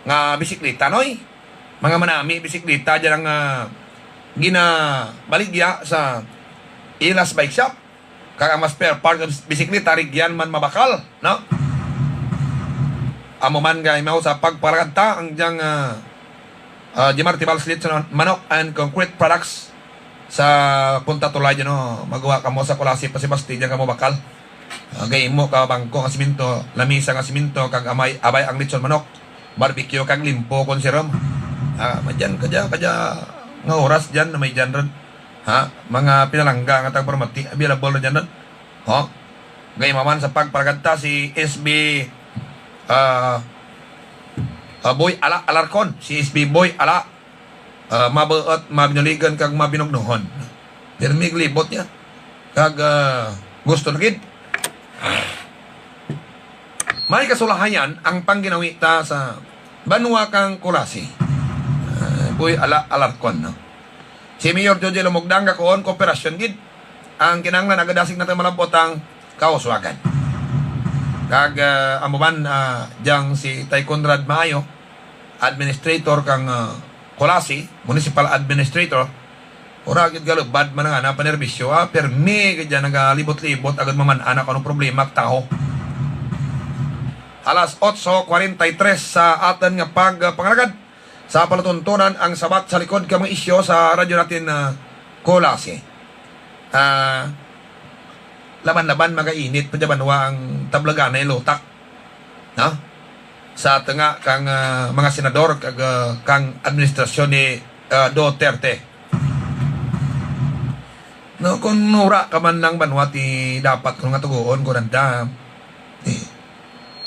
nga bisikleta, noy. Mga manami bisikleta dyan ang, ah, ginabaligya sa Ilas Bike Shop. Kag ang mga spare part sa bisikleta, rugyan man mabakal, no? Amo man gaimaw sa pagparagad ta, ang dyang, ah, ah, Jimar Tibal Slits Manok and Concrete Products sa Punta Tulay dyan, no? Maggwa kamo sa Culasi pa si Basti, dyan kamo bakal. Ah, gaimo ka bangko nga siminto, lamisa nga siminto, kag amay, abay ang lechon manok, barbecue, kag limpo kon sirum. Ah, madyan kadya, kadya nga oras dyan, may dyan run. Ha? Mga pinalangga nga tagparamati, available run dyan run. Ho? Gaimaw man sa pagparagad ta si S B, ah, ah, Boy Ala Alarcon, si S B Boy Ala. Ah, mabuut, mabinuligan kag mabinugnuhon. Pirmi galibot dya. Kag, ah, gusto na gid. May kasulahayan ang pangginawi ta sa banwa kang Culasi. Ah, Boy Ala Alarcon, no? Si Mayor Joje Lumugdang gakuon kooperasyon gid. Ang kinahanglan, agud asig natun malab-ot ang kauswagan. Kag, ah, amo man, ah, dyang si Tay Conrad Maayo, administrator kang, ah, Culasi, municipal administrator, wara gid galubad man ang ana panerbisyo, ah, pirmi gid dyan nagalibot-libot, agud maman-an kon anong problema ka tawo. Alas otso kwarenta y tres sa atun nga pag-, ah, pangalagad. Sa palatuntunan ang sabat sa likod ka mga isyu sa radyo natun, ah, Culasi. Ah, laban-laban magainit pa dya banwa ang tablaganay lutak. No? Sa tunga kang, ah, mga senador kag, ah, kang administrasyon ni, ah, Duterte. No, kon wara ka man lang banwa ti dapat kon nga tuguon kon anda. Eh,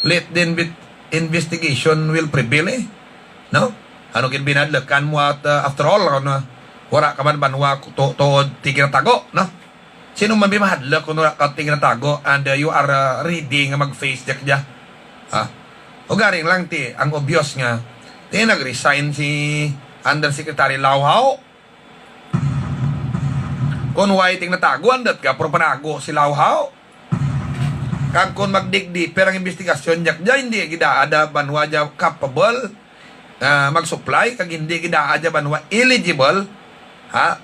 let the inve-, investigation will prevail, eh. No? Ano gid binadlukan mo at, ah, after all, kon, ah, wara ka man banwa tu-, tuod ti ginatago, no? Sin-o man bi mahadluk kon wara ka ti ginatago and, ah, you are, ah, ready nga mag-face dya kadya? Ha? Ugaring lang ti, ang obvious nga, ti nag-resign si Undersecretary Lauhao. Kon way ti ginatago, andut gapon panago si Lauhao. Kag kon mag-dig deeper ang imbestigasyon dya kadya, indi gid aada banwa dya capable, ah, mag-supply, kag indi gid aada banwa eligible, ha,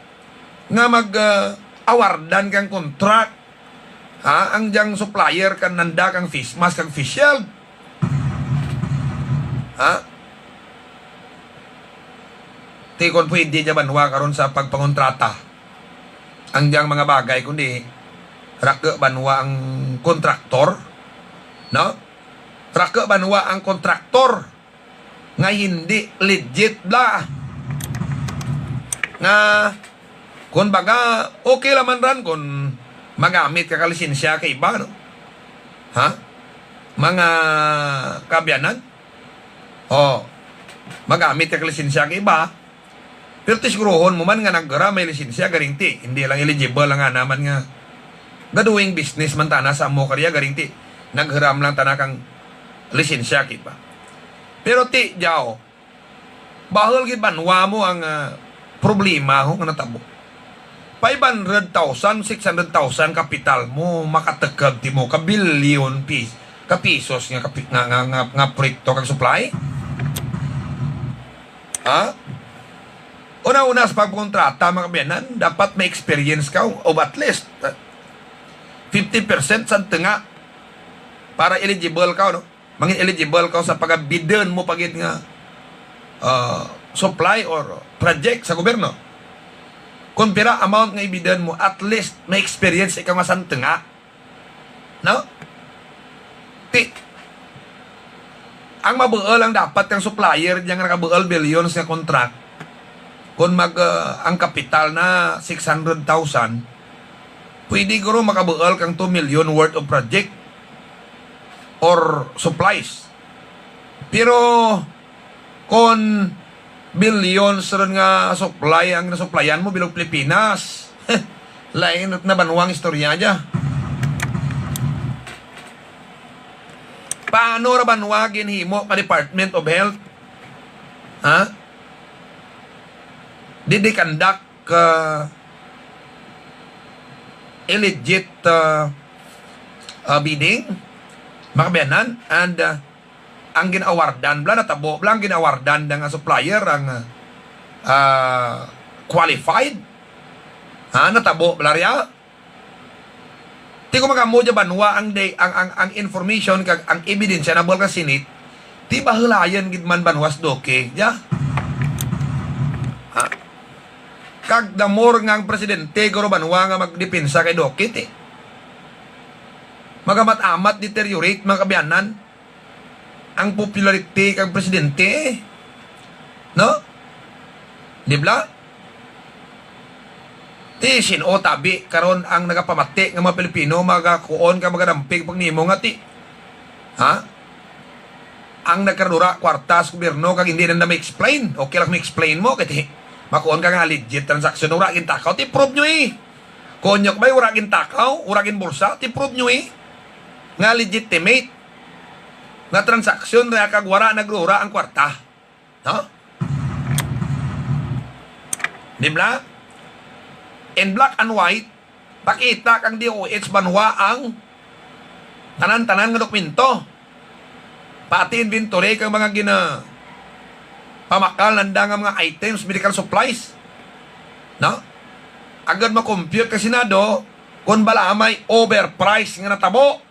nga mag, ah, awardan kang contract, ha, ang dyang supplier kananda kang face mask kag face shield. Ha? Ti kon pwede dya banwa karon sa pagpangontrata ang dyang mga bagay, kundi raku banwa ang kontraktor, no? Raku banwa ang kontraktor nga hindi legit bala. Nga, kumbaga, okay lang man ran kon magamit ka ka lisensya ka iba, no? Ha? Mga kaabyanan? O, magamit ka ka lisensya ka iba, Pero ti siguruhon mo man nga naghiram may lisensya, garing ti indi lang eligible lang ana man nga ga-doing business man tana sa amo karya, garing ti naghiram lang tana kang lisensya, kit ba. Pero ti dya, o, bahul gid banwa mo ang, ah, problema ho nga natabo. Five hundred thousand, six hundred thousand kapital mo, makatekeg ti mo ka bilyon pis-, ka pisos nga kapi-, nga, nga, nga, nga proyekto kag supply. Ha? Una-una sa pagkontrata, mga kaabyanan, dapat may experience kaw, o at least, ah, fifty percent sa tinga para eligible kaw, no? Mangin eligible kaw sa pagabidon mo pa gid nga, ah, supply or project sa gobyerno. Kon pira amount nga ibidon mo, at least may experience ikaw nga sa tinga. No? Ti, ang mabuul ang dapat kang supplier, dyan nga nakabuul billions nga contract. Kon mag, ah, ang kapital na six hundred thousand, pwede guro makabuul kang two million worth of project or supplies. Pero kon billions run nga supply ang ginasuplayan mo bilog Pilipinas, lain run na banwa ang istorya dya. Paano ra banwa ginhimo ka Department of Health? Ha? Did they conduct, uh, illegit, uh, uh, bidding, mga kaabyanan, and, uh, ang gin-awardan bala, natabo bala ang gin-awardan dya nga supplier ang, uh, qualified? Ha, natabo bala rya? Ti kon mag-amo dya banwa ang day, ang, ang, ang information kag ang ebidensya nabuul ka Senate, ti bahulayan gid man banwa sa Duque dya. Ha? Kag the more nga ang presidente guro banwa nga magdepensa kay Duque, ti magamat-amat deteriorate, mga kaabyanan, ang popularity kang presidente, no? Di bala? Ti sin-o tabi karon ang nagapamati nga mga Pilipino magakuon kag magadampig pag nimo nga ti, ha? Ang nagkaradura kwarta sa gobyerno kag indi nanda ma-explain. Okay lang ma-explain mo, kay ti makuon ka nga legit transaction, wara gintakaw, ti prove nyo, eh. Kuon nyo ka bay wara gintakaw, wara ginbulsa, ti prove nyo, eh, nga legitimate nga transaksyon ra kag wara nagrura ang kwarta. No? Di bala? In black and white, pakita kang D O H banwa ang tanan-tanan nga dokumento. Pati inventory kang mga gina-, pamakal nanda nga mga items, medical supplies. No? Agud ma-compute kang Senado, kon bala may overprice nga natabo.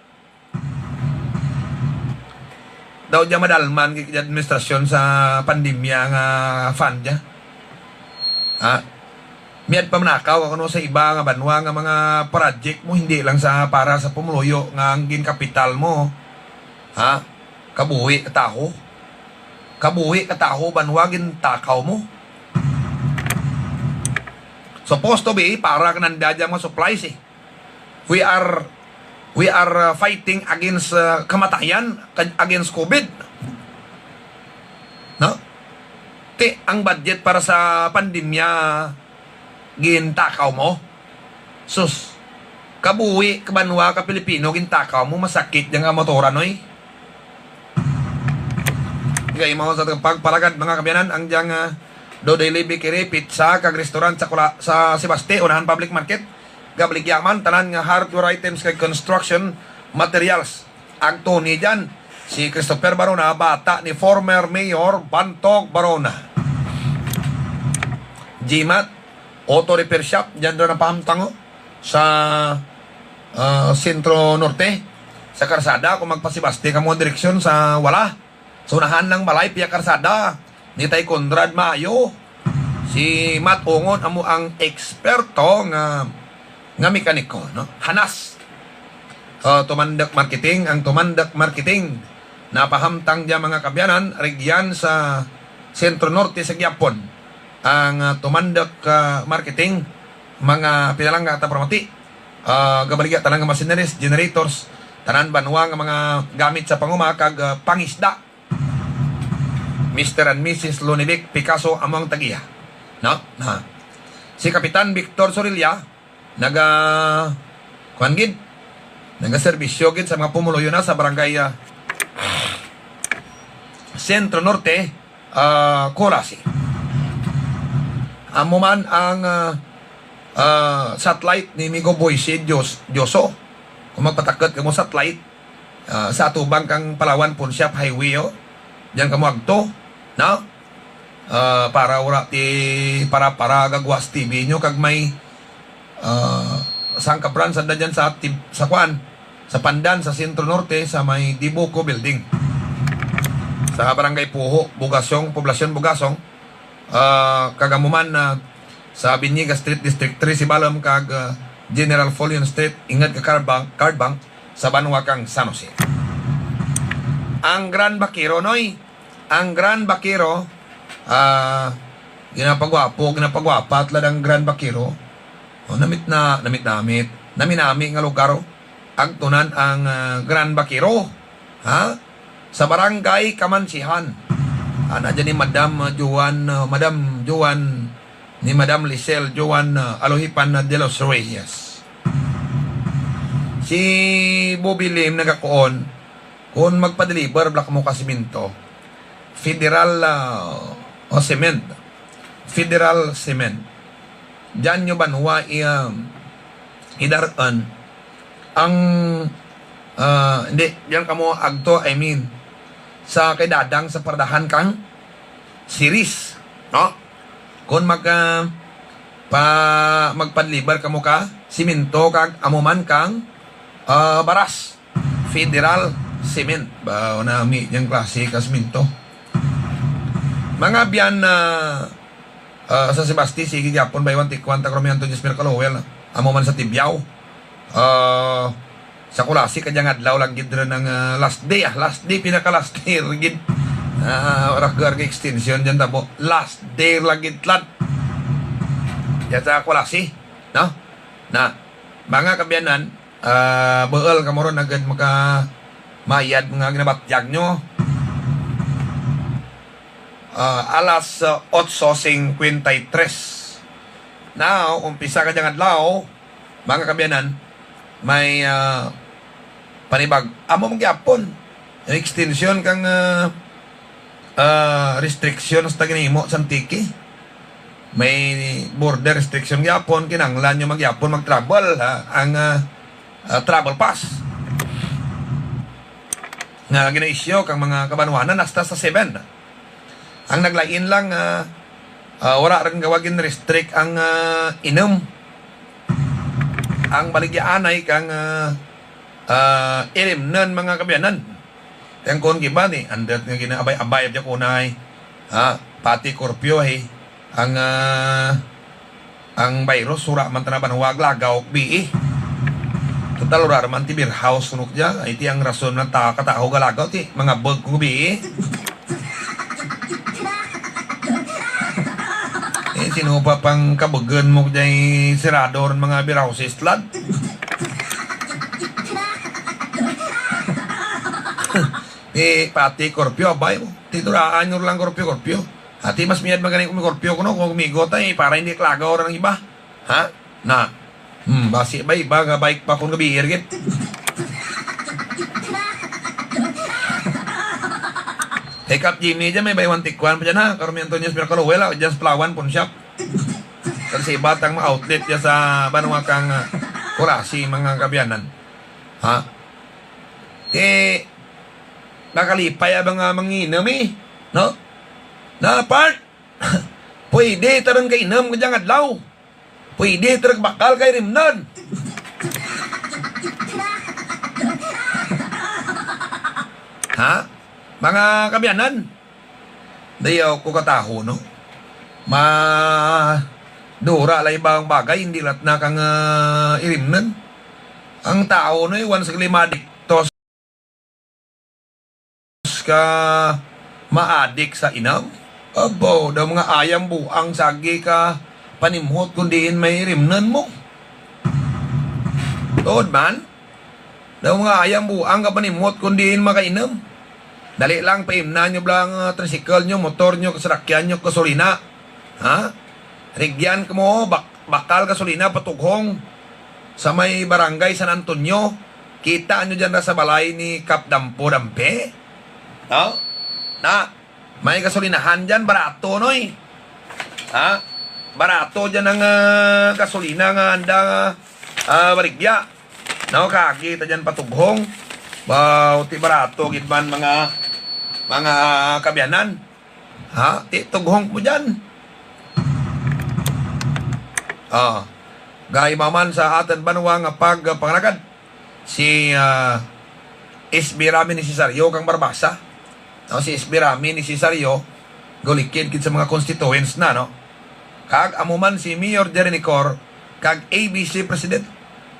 Daw dya madalman gid dya administrasyon sa pandemya nga fund dya. Ha? Miad pa manakaw ako, no, sa iba nga banwa nga mga project mo, hindi lang sa para sa pumuluyo nga ang ginkapital mo. Ha? Kabuhi ka tawo. Kabuhi ka tawo, banwa gintakaw mo. Supposed to be, para kananda dya mga supplies, eh. We are, we are, uh, fighting against, uh, kamatayan, ka-, against COVID. No? Ti, ang budget para sa pandemya, gintakaw mo. Sus, kabuhi ka banwa ka Pilipino, gintakaw mo, masakit dya nga motoran, oy. Gaimaw sa pagpalagad, mga kaabyanan, ang dyang, ah, Dodoy Libre Kiri Pizza kag Restaurant sa Kula-, sa Sebaste, unahan public market. Gabaligya man tanan nga hardware items kag construction materials. Ang tuni dyan, si Christopher Barona, bata ni former Mayor Bantog Barona. G-Mart, auto repair shop, dyan ra napahamtang, o, sa, ah, Sentro Norte, sa karsada, kon magpa-Sebaste kamo direksyon sa wala. Sa unahan lang balay, pia karsada ni Tay Conrad Mayo. Si Mat Ungon amo ang eksperto nga, nga mekaniko, no? Hanas. Ah, Tumandok Marketing, ang Tumandok Marketing. Napahamtang dya, mga kaabyanan, rugyan sa Sentro Norte sa gihapon. Ang, ah, Tumandok, ah, Marketing, mga pinalangga ta paramati. Ah, gabaligya tanan nga machineries, generators, tanan banwa nga mga gamit sa panguma kag, ah, pangisda. Mister and Missus Lunivic Picasso amo ang tag-iya. No? Na. Si Kapitan Victor Sorilla, naga, kuan gid, nagaserbisyo gid sa mga pumuluyo na sa barangay, ah, Centro Norte, ah, Culasi. Amo man ang, ah, ah, satellite ni Migo Boyce Dios-, Dioso. Kon magpatakut kamo satellite, ah, sa atubang kang Palawan Punsyap Highway, o. Dyan kamo agto, no? Ah, para wara ti para-para gagwa sa T V nyo kag may, ah, sangkabran sanda dyan sa tib-, sa kuan, sa Pandan, sa Centro Norte, sa may Dibuco Building. Sa Barangay Puho, Bugasong, Poblasyon Bugasong, ah, kag amo man, ah, sa Biniga Street, District three, Sibalom, kag, ah, General Follion Street, ingud ka Card Bank, Card Bank, sa banwa kang San Jose. Ang Grand Vaquero, Noy, ang Grand Vaquero, ah, ginapagwapo, ginapagwapa tulad ang Grand Vaquero. O, namit na, namit-namit, nami-nami nga lugar, o. Agtunan ang, ah, Grand Vaquero. Ha? Sa Barangay Kamansihan. Ana dyan ni Madam, ah, Joan, ah, Madam Joan, ni Madam Lisel Joan, ah, Alohipan na de los Reyes. Si Bobby Lim nagakuon, kon magpa-deliver bala kamo ka semento. Federal, ah, o cement. Federal Cement. Dyan nyo banwa i-, ah, idar-un. Ang, ah, indi, dyan kamo agto, I mean, sa kay Dadang sa paradahan kang Ceres, no? Kon mag-, ah, pa-, magpa-deliver kamo ka semento kag amo man kang, ah, baras. Federal Cement. Baw nami dyang klase ka semento. Mga abyan, ah, ah, sa Sebaste, sige gihapon, baywan tikwan ta, Carmen Antonio Esmer Calowel, amo man sa Tibiao. Ah, sa Culasi, kadyang adlaw lang gid run ang, ah, last day, ah, last day, pinaka-last day run gid. Ah, wara gid extension dyan tabo. Last day lang gid lat. Dyan sa Culasi, no? Na, mga kaabyanan, ah, buul kamo run agud makamayad mga ginabatyag nyo. Ah, alas, ah, otso singkwenta y tres. Now, umpisa kadyang adlaw, mga kaabyanan, may, ah, panibag-, amo man gihapon. Extension kang, ah, ah, restriction sa ginhimo sa Antique. May border restriction gihapon, kinahanglan nyo man gihapon mag-travel, ha, ang, ah, ah, travel pass nga gina-issue kang mga kabanwahanan hasta sa seven. Ang naglain lang, ah, ah, wara run gawa gin-restrict ang, ah, inum. Ang baligyaanay kang, ah, ah, irimnun, mga kaabyanan. Ti ang kon giba ni, andut nga ginaabay-abay dya kunay. Ha, pati curfew, hay. Ang, ah, ang virus, wara man tana banwa ag lagaw kabii. Total, wara man ti beer house kuno kadya. Ay, ti ang rason man ta katawo galagaw, ti mangabug ko kabii. Eh, sin-o pa pang kabugun mo kadya, sirado run mga beer houses tulad. Eh, pati curfew, abay mo. Ti turaan nyo lang curfew, curfew. Ti mas mayad man gani kon may curfew kuno, kon gumigot ay, para indi kalagaw run ang iba. Ha? Na. Hmm, basi bay, iba nga bike pa kon gabii run gid. Hey, Kap Jimmy dyan, may baywan tikwan pa dyan, ha? Carmen Antonio Esmer Calowel, ha? Dyan sa Palawan Pawnshop. Kag sa iba tang mga outlet dyan sa banwa kang, ah, Culasi, mga kaabyanan. Ha? Ti, nakalipay abang, ah, manginum, eh. No? Na, part. Pwede ta run kainum kadyang adlaw. Pwede ta run bakal kay rimnun. Ha? Mga kaabyanan. Dayaw ko katawo, no? Ma-, dura la iba nga bagay, indi la tana kang, ah, irimnun. Ang tawo, no, iwan sa kalima diktos ka maadik sa inum? Abaw, daw mga ayam buang sagi ka panimhot kon diin may rimnun mo. Tuod man. Daw mga ayam buang ka panimhot kon diin makainum. Dali lang, paimna nyo bala ang, ah, tricycle nyo, motor nyo, kasarakyan nyo, gasolina. Ha? Rugyan kamo, bak-, bakal gasolina patughong sa may Barangay San Antonio. Kita nyo dyan ra sa balay ni Kap Dampo Dampe. No? Na, may gasolinahan dyan, barato, noy. Ha? Barato dyan ang, ah, gasolina nga anda, ah, barigya. No, kaagi ta dyan patughong. Ba, ti barato gid man, mga, mga kaabyanan. Ha? Ti tughong mo dyan. Ah. Gaimaw man sa atun banwa nga pagpangalagad si, ah, S B Rami Necesario kang Barbaza. No, si S B Rami Necesario, gulikid gid sa mga constituents na, no? Kag amo man si Mayor Jerry Necor, kag A B C President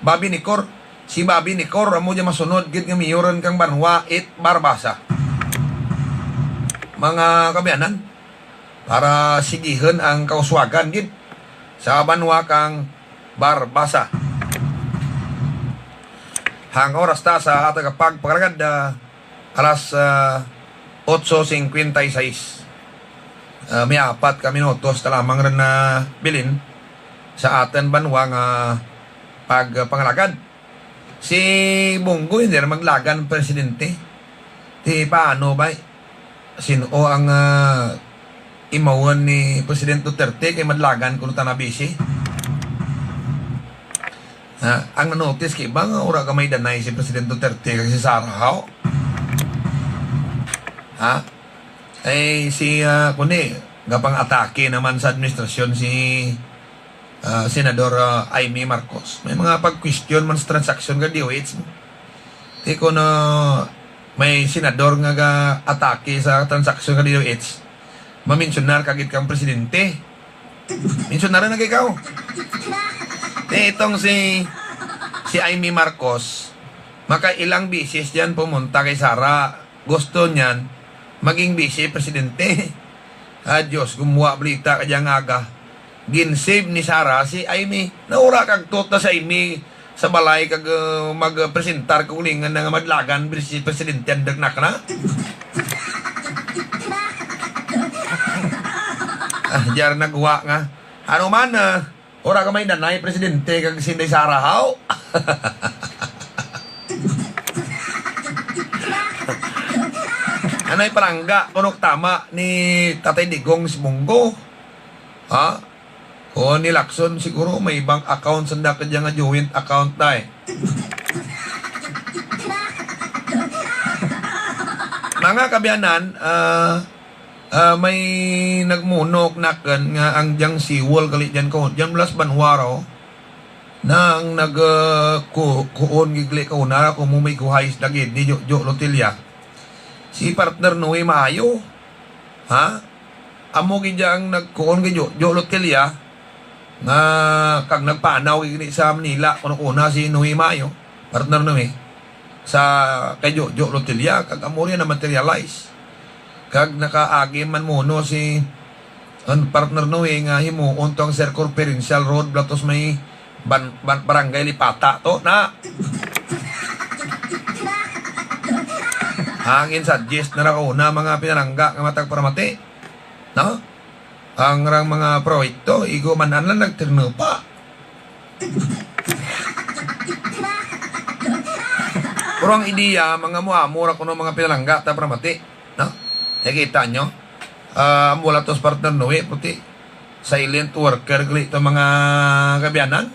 Bobby Necor, si Bobby Necor, amo dya masunod gid nga mayorun kang banwa it Barbaza. Mga kaabyanan, para sigihun ang kauswagan gid sa banwa kang Barbaza. Ang oras ta sa atun pagpangalagad, ah, alas, ah, otso singkwenta y sais. Ah, may apat ka minutos ta lamang run nabilin sa atun banwa nga pagpangalagad. Si Bong Go, indi ra madlagan presidente. Ti paano bay? Sin-o ang, ah, imawun ni President Duterte kay madlagan kuno tana busy? Ha, ang na-notice kay ba nga wara gamay danay si President Duterte kag si Sara haw? Ha? Ay, si, ah, kundi, gapang-atake na man sa administrasyon si, ah, Senador, ah, Imee Marcos. May mga pag-question man sa transaksyon kang D O H mo. Ti kon, ah, may senador nga ga-atake sa transaksyon kang D O H, mamensyonar kaagid kang presidente. Mensyonarun na kay ikaw. Ti itong si, si Imee Marcos, makailang beses dyan pumunta kay Sara. Gusto niyan maging vice presidente. Ah, Diyos, gumuwa balita kadya nga aga. Gin-save ni Sara si Imee. Nawara kag tuta si Imee sa balay kag, ah, magpresentar kaugalingun na nga madlagan vice presidente, andut na kana. Ah, dya ra naguwa nga. Ano man, ah, wara gamay danay presidente kag si Inday Sara haw. Anay palangga kuno tama ni Tatay Digong si Bong Go. Ha? O ni Lacson siguro may ibang account sanda kadya nga joint account day. Mga kaabyanan, ah, Ah, may nagmuno kanakun nga ang dyang seawall gali dyan ko, dyan bala sa banwa raw. Na ang nag, ah, ku-, kuon gid gali kauna ra, kumo may guhay sa dagiti, Jojo Lotella. Si partner Noe Maayo. Ha? Amo gid dya ang nagkuon kay Jojo Lotella. Nga kag nagpanaw gid sa Manila, kuno kauna si Noe Maayo, partner Noe, sa kay Jojo Lotella, kag amo run na-materialize. Kag nakaagi man muno si, an, partner Noe nga himuon to ang circumferential road bala to sa may ban-, ban-, barangay Lipata to, na. Ang gin-suggest nara kauna mga pinalangga nga matag paramati. No? Ang rang mga proyekto, igo man anlan nagtirnupa. Pero ang ideya, mga amo-amo ra kuno mga pinalangga ta paramati. No? Nakita nyo? Ah, amo bala to si partner Noe, puti. Silent worker gali to mga kaabyanan.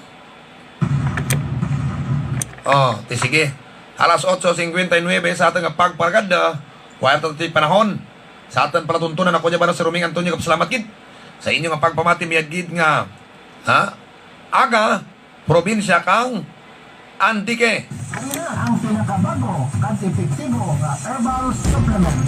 O, ti sige. Alas otso singkwenta y nuwebe sa atun nga pagpangalagad, ah, wara ta ti panahon. Sa atun palatuntunan, ako dya bala si Roming Antonio, gapasalamat gid sa inyo nga pagpamati, mayad gid nga, ha? Aga, probinsya kang Antique. Ari na ang pinakabag-o kag epektibo nga herbal supplement.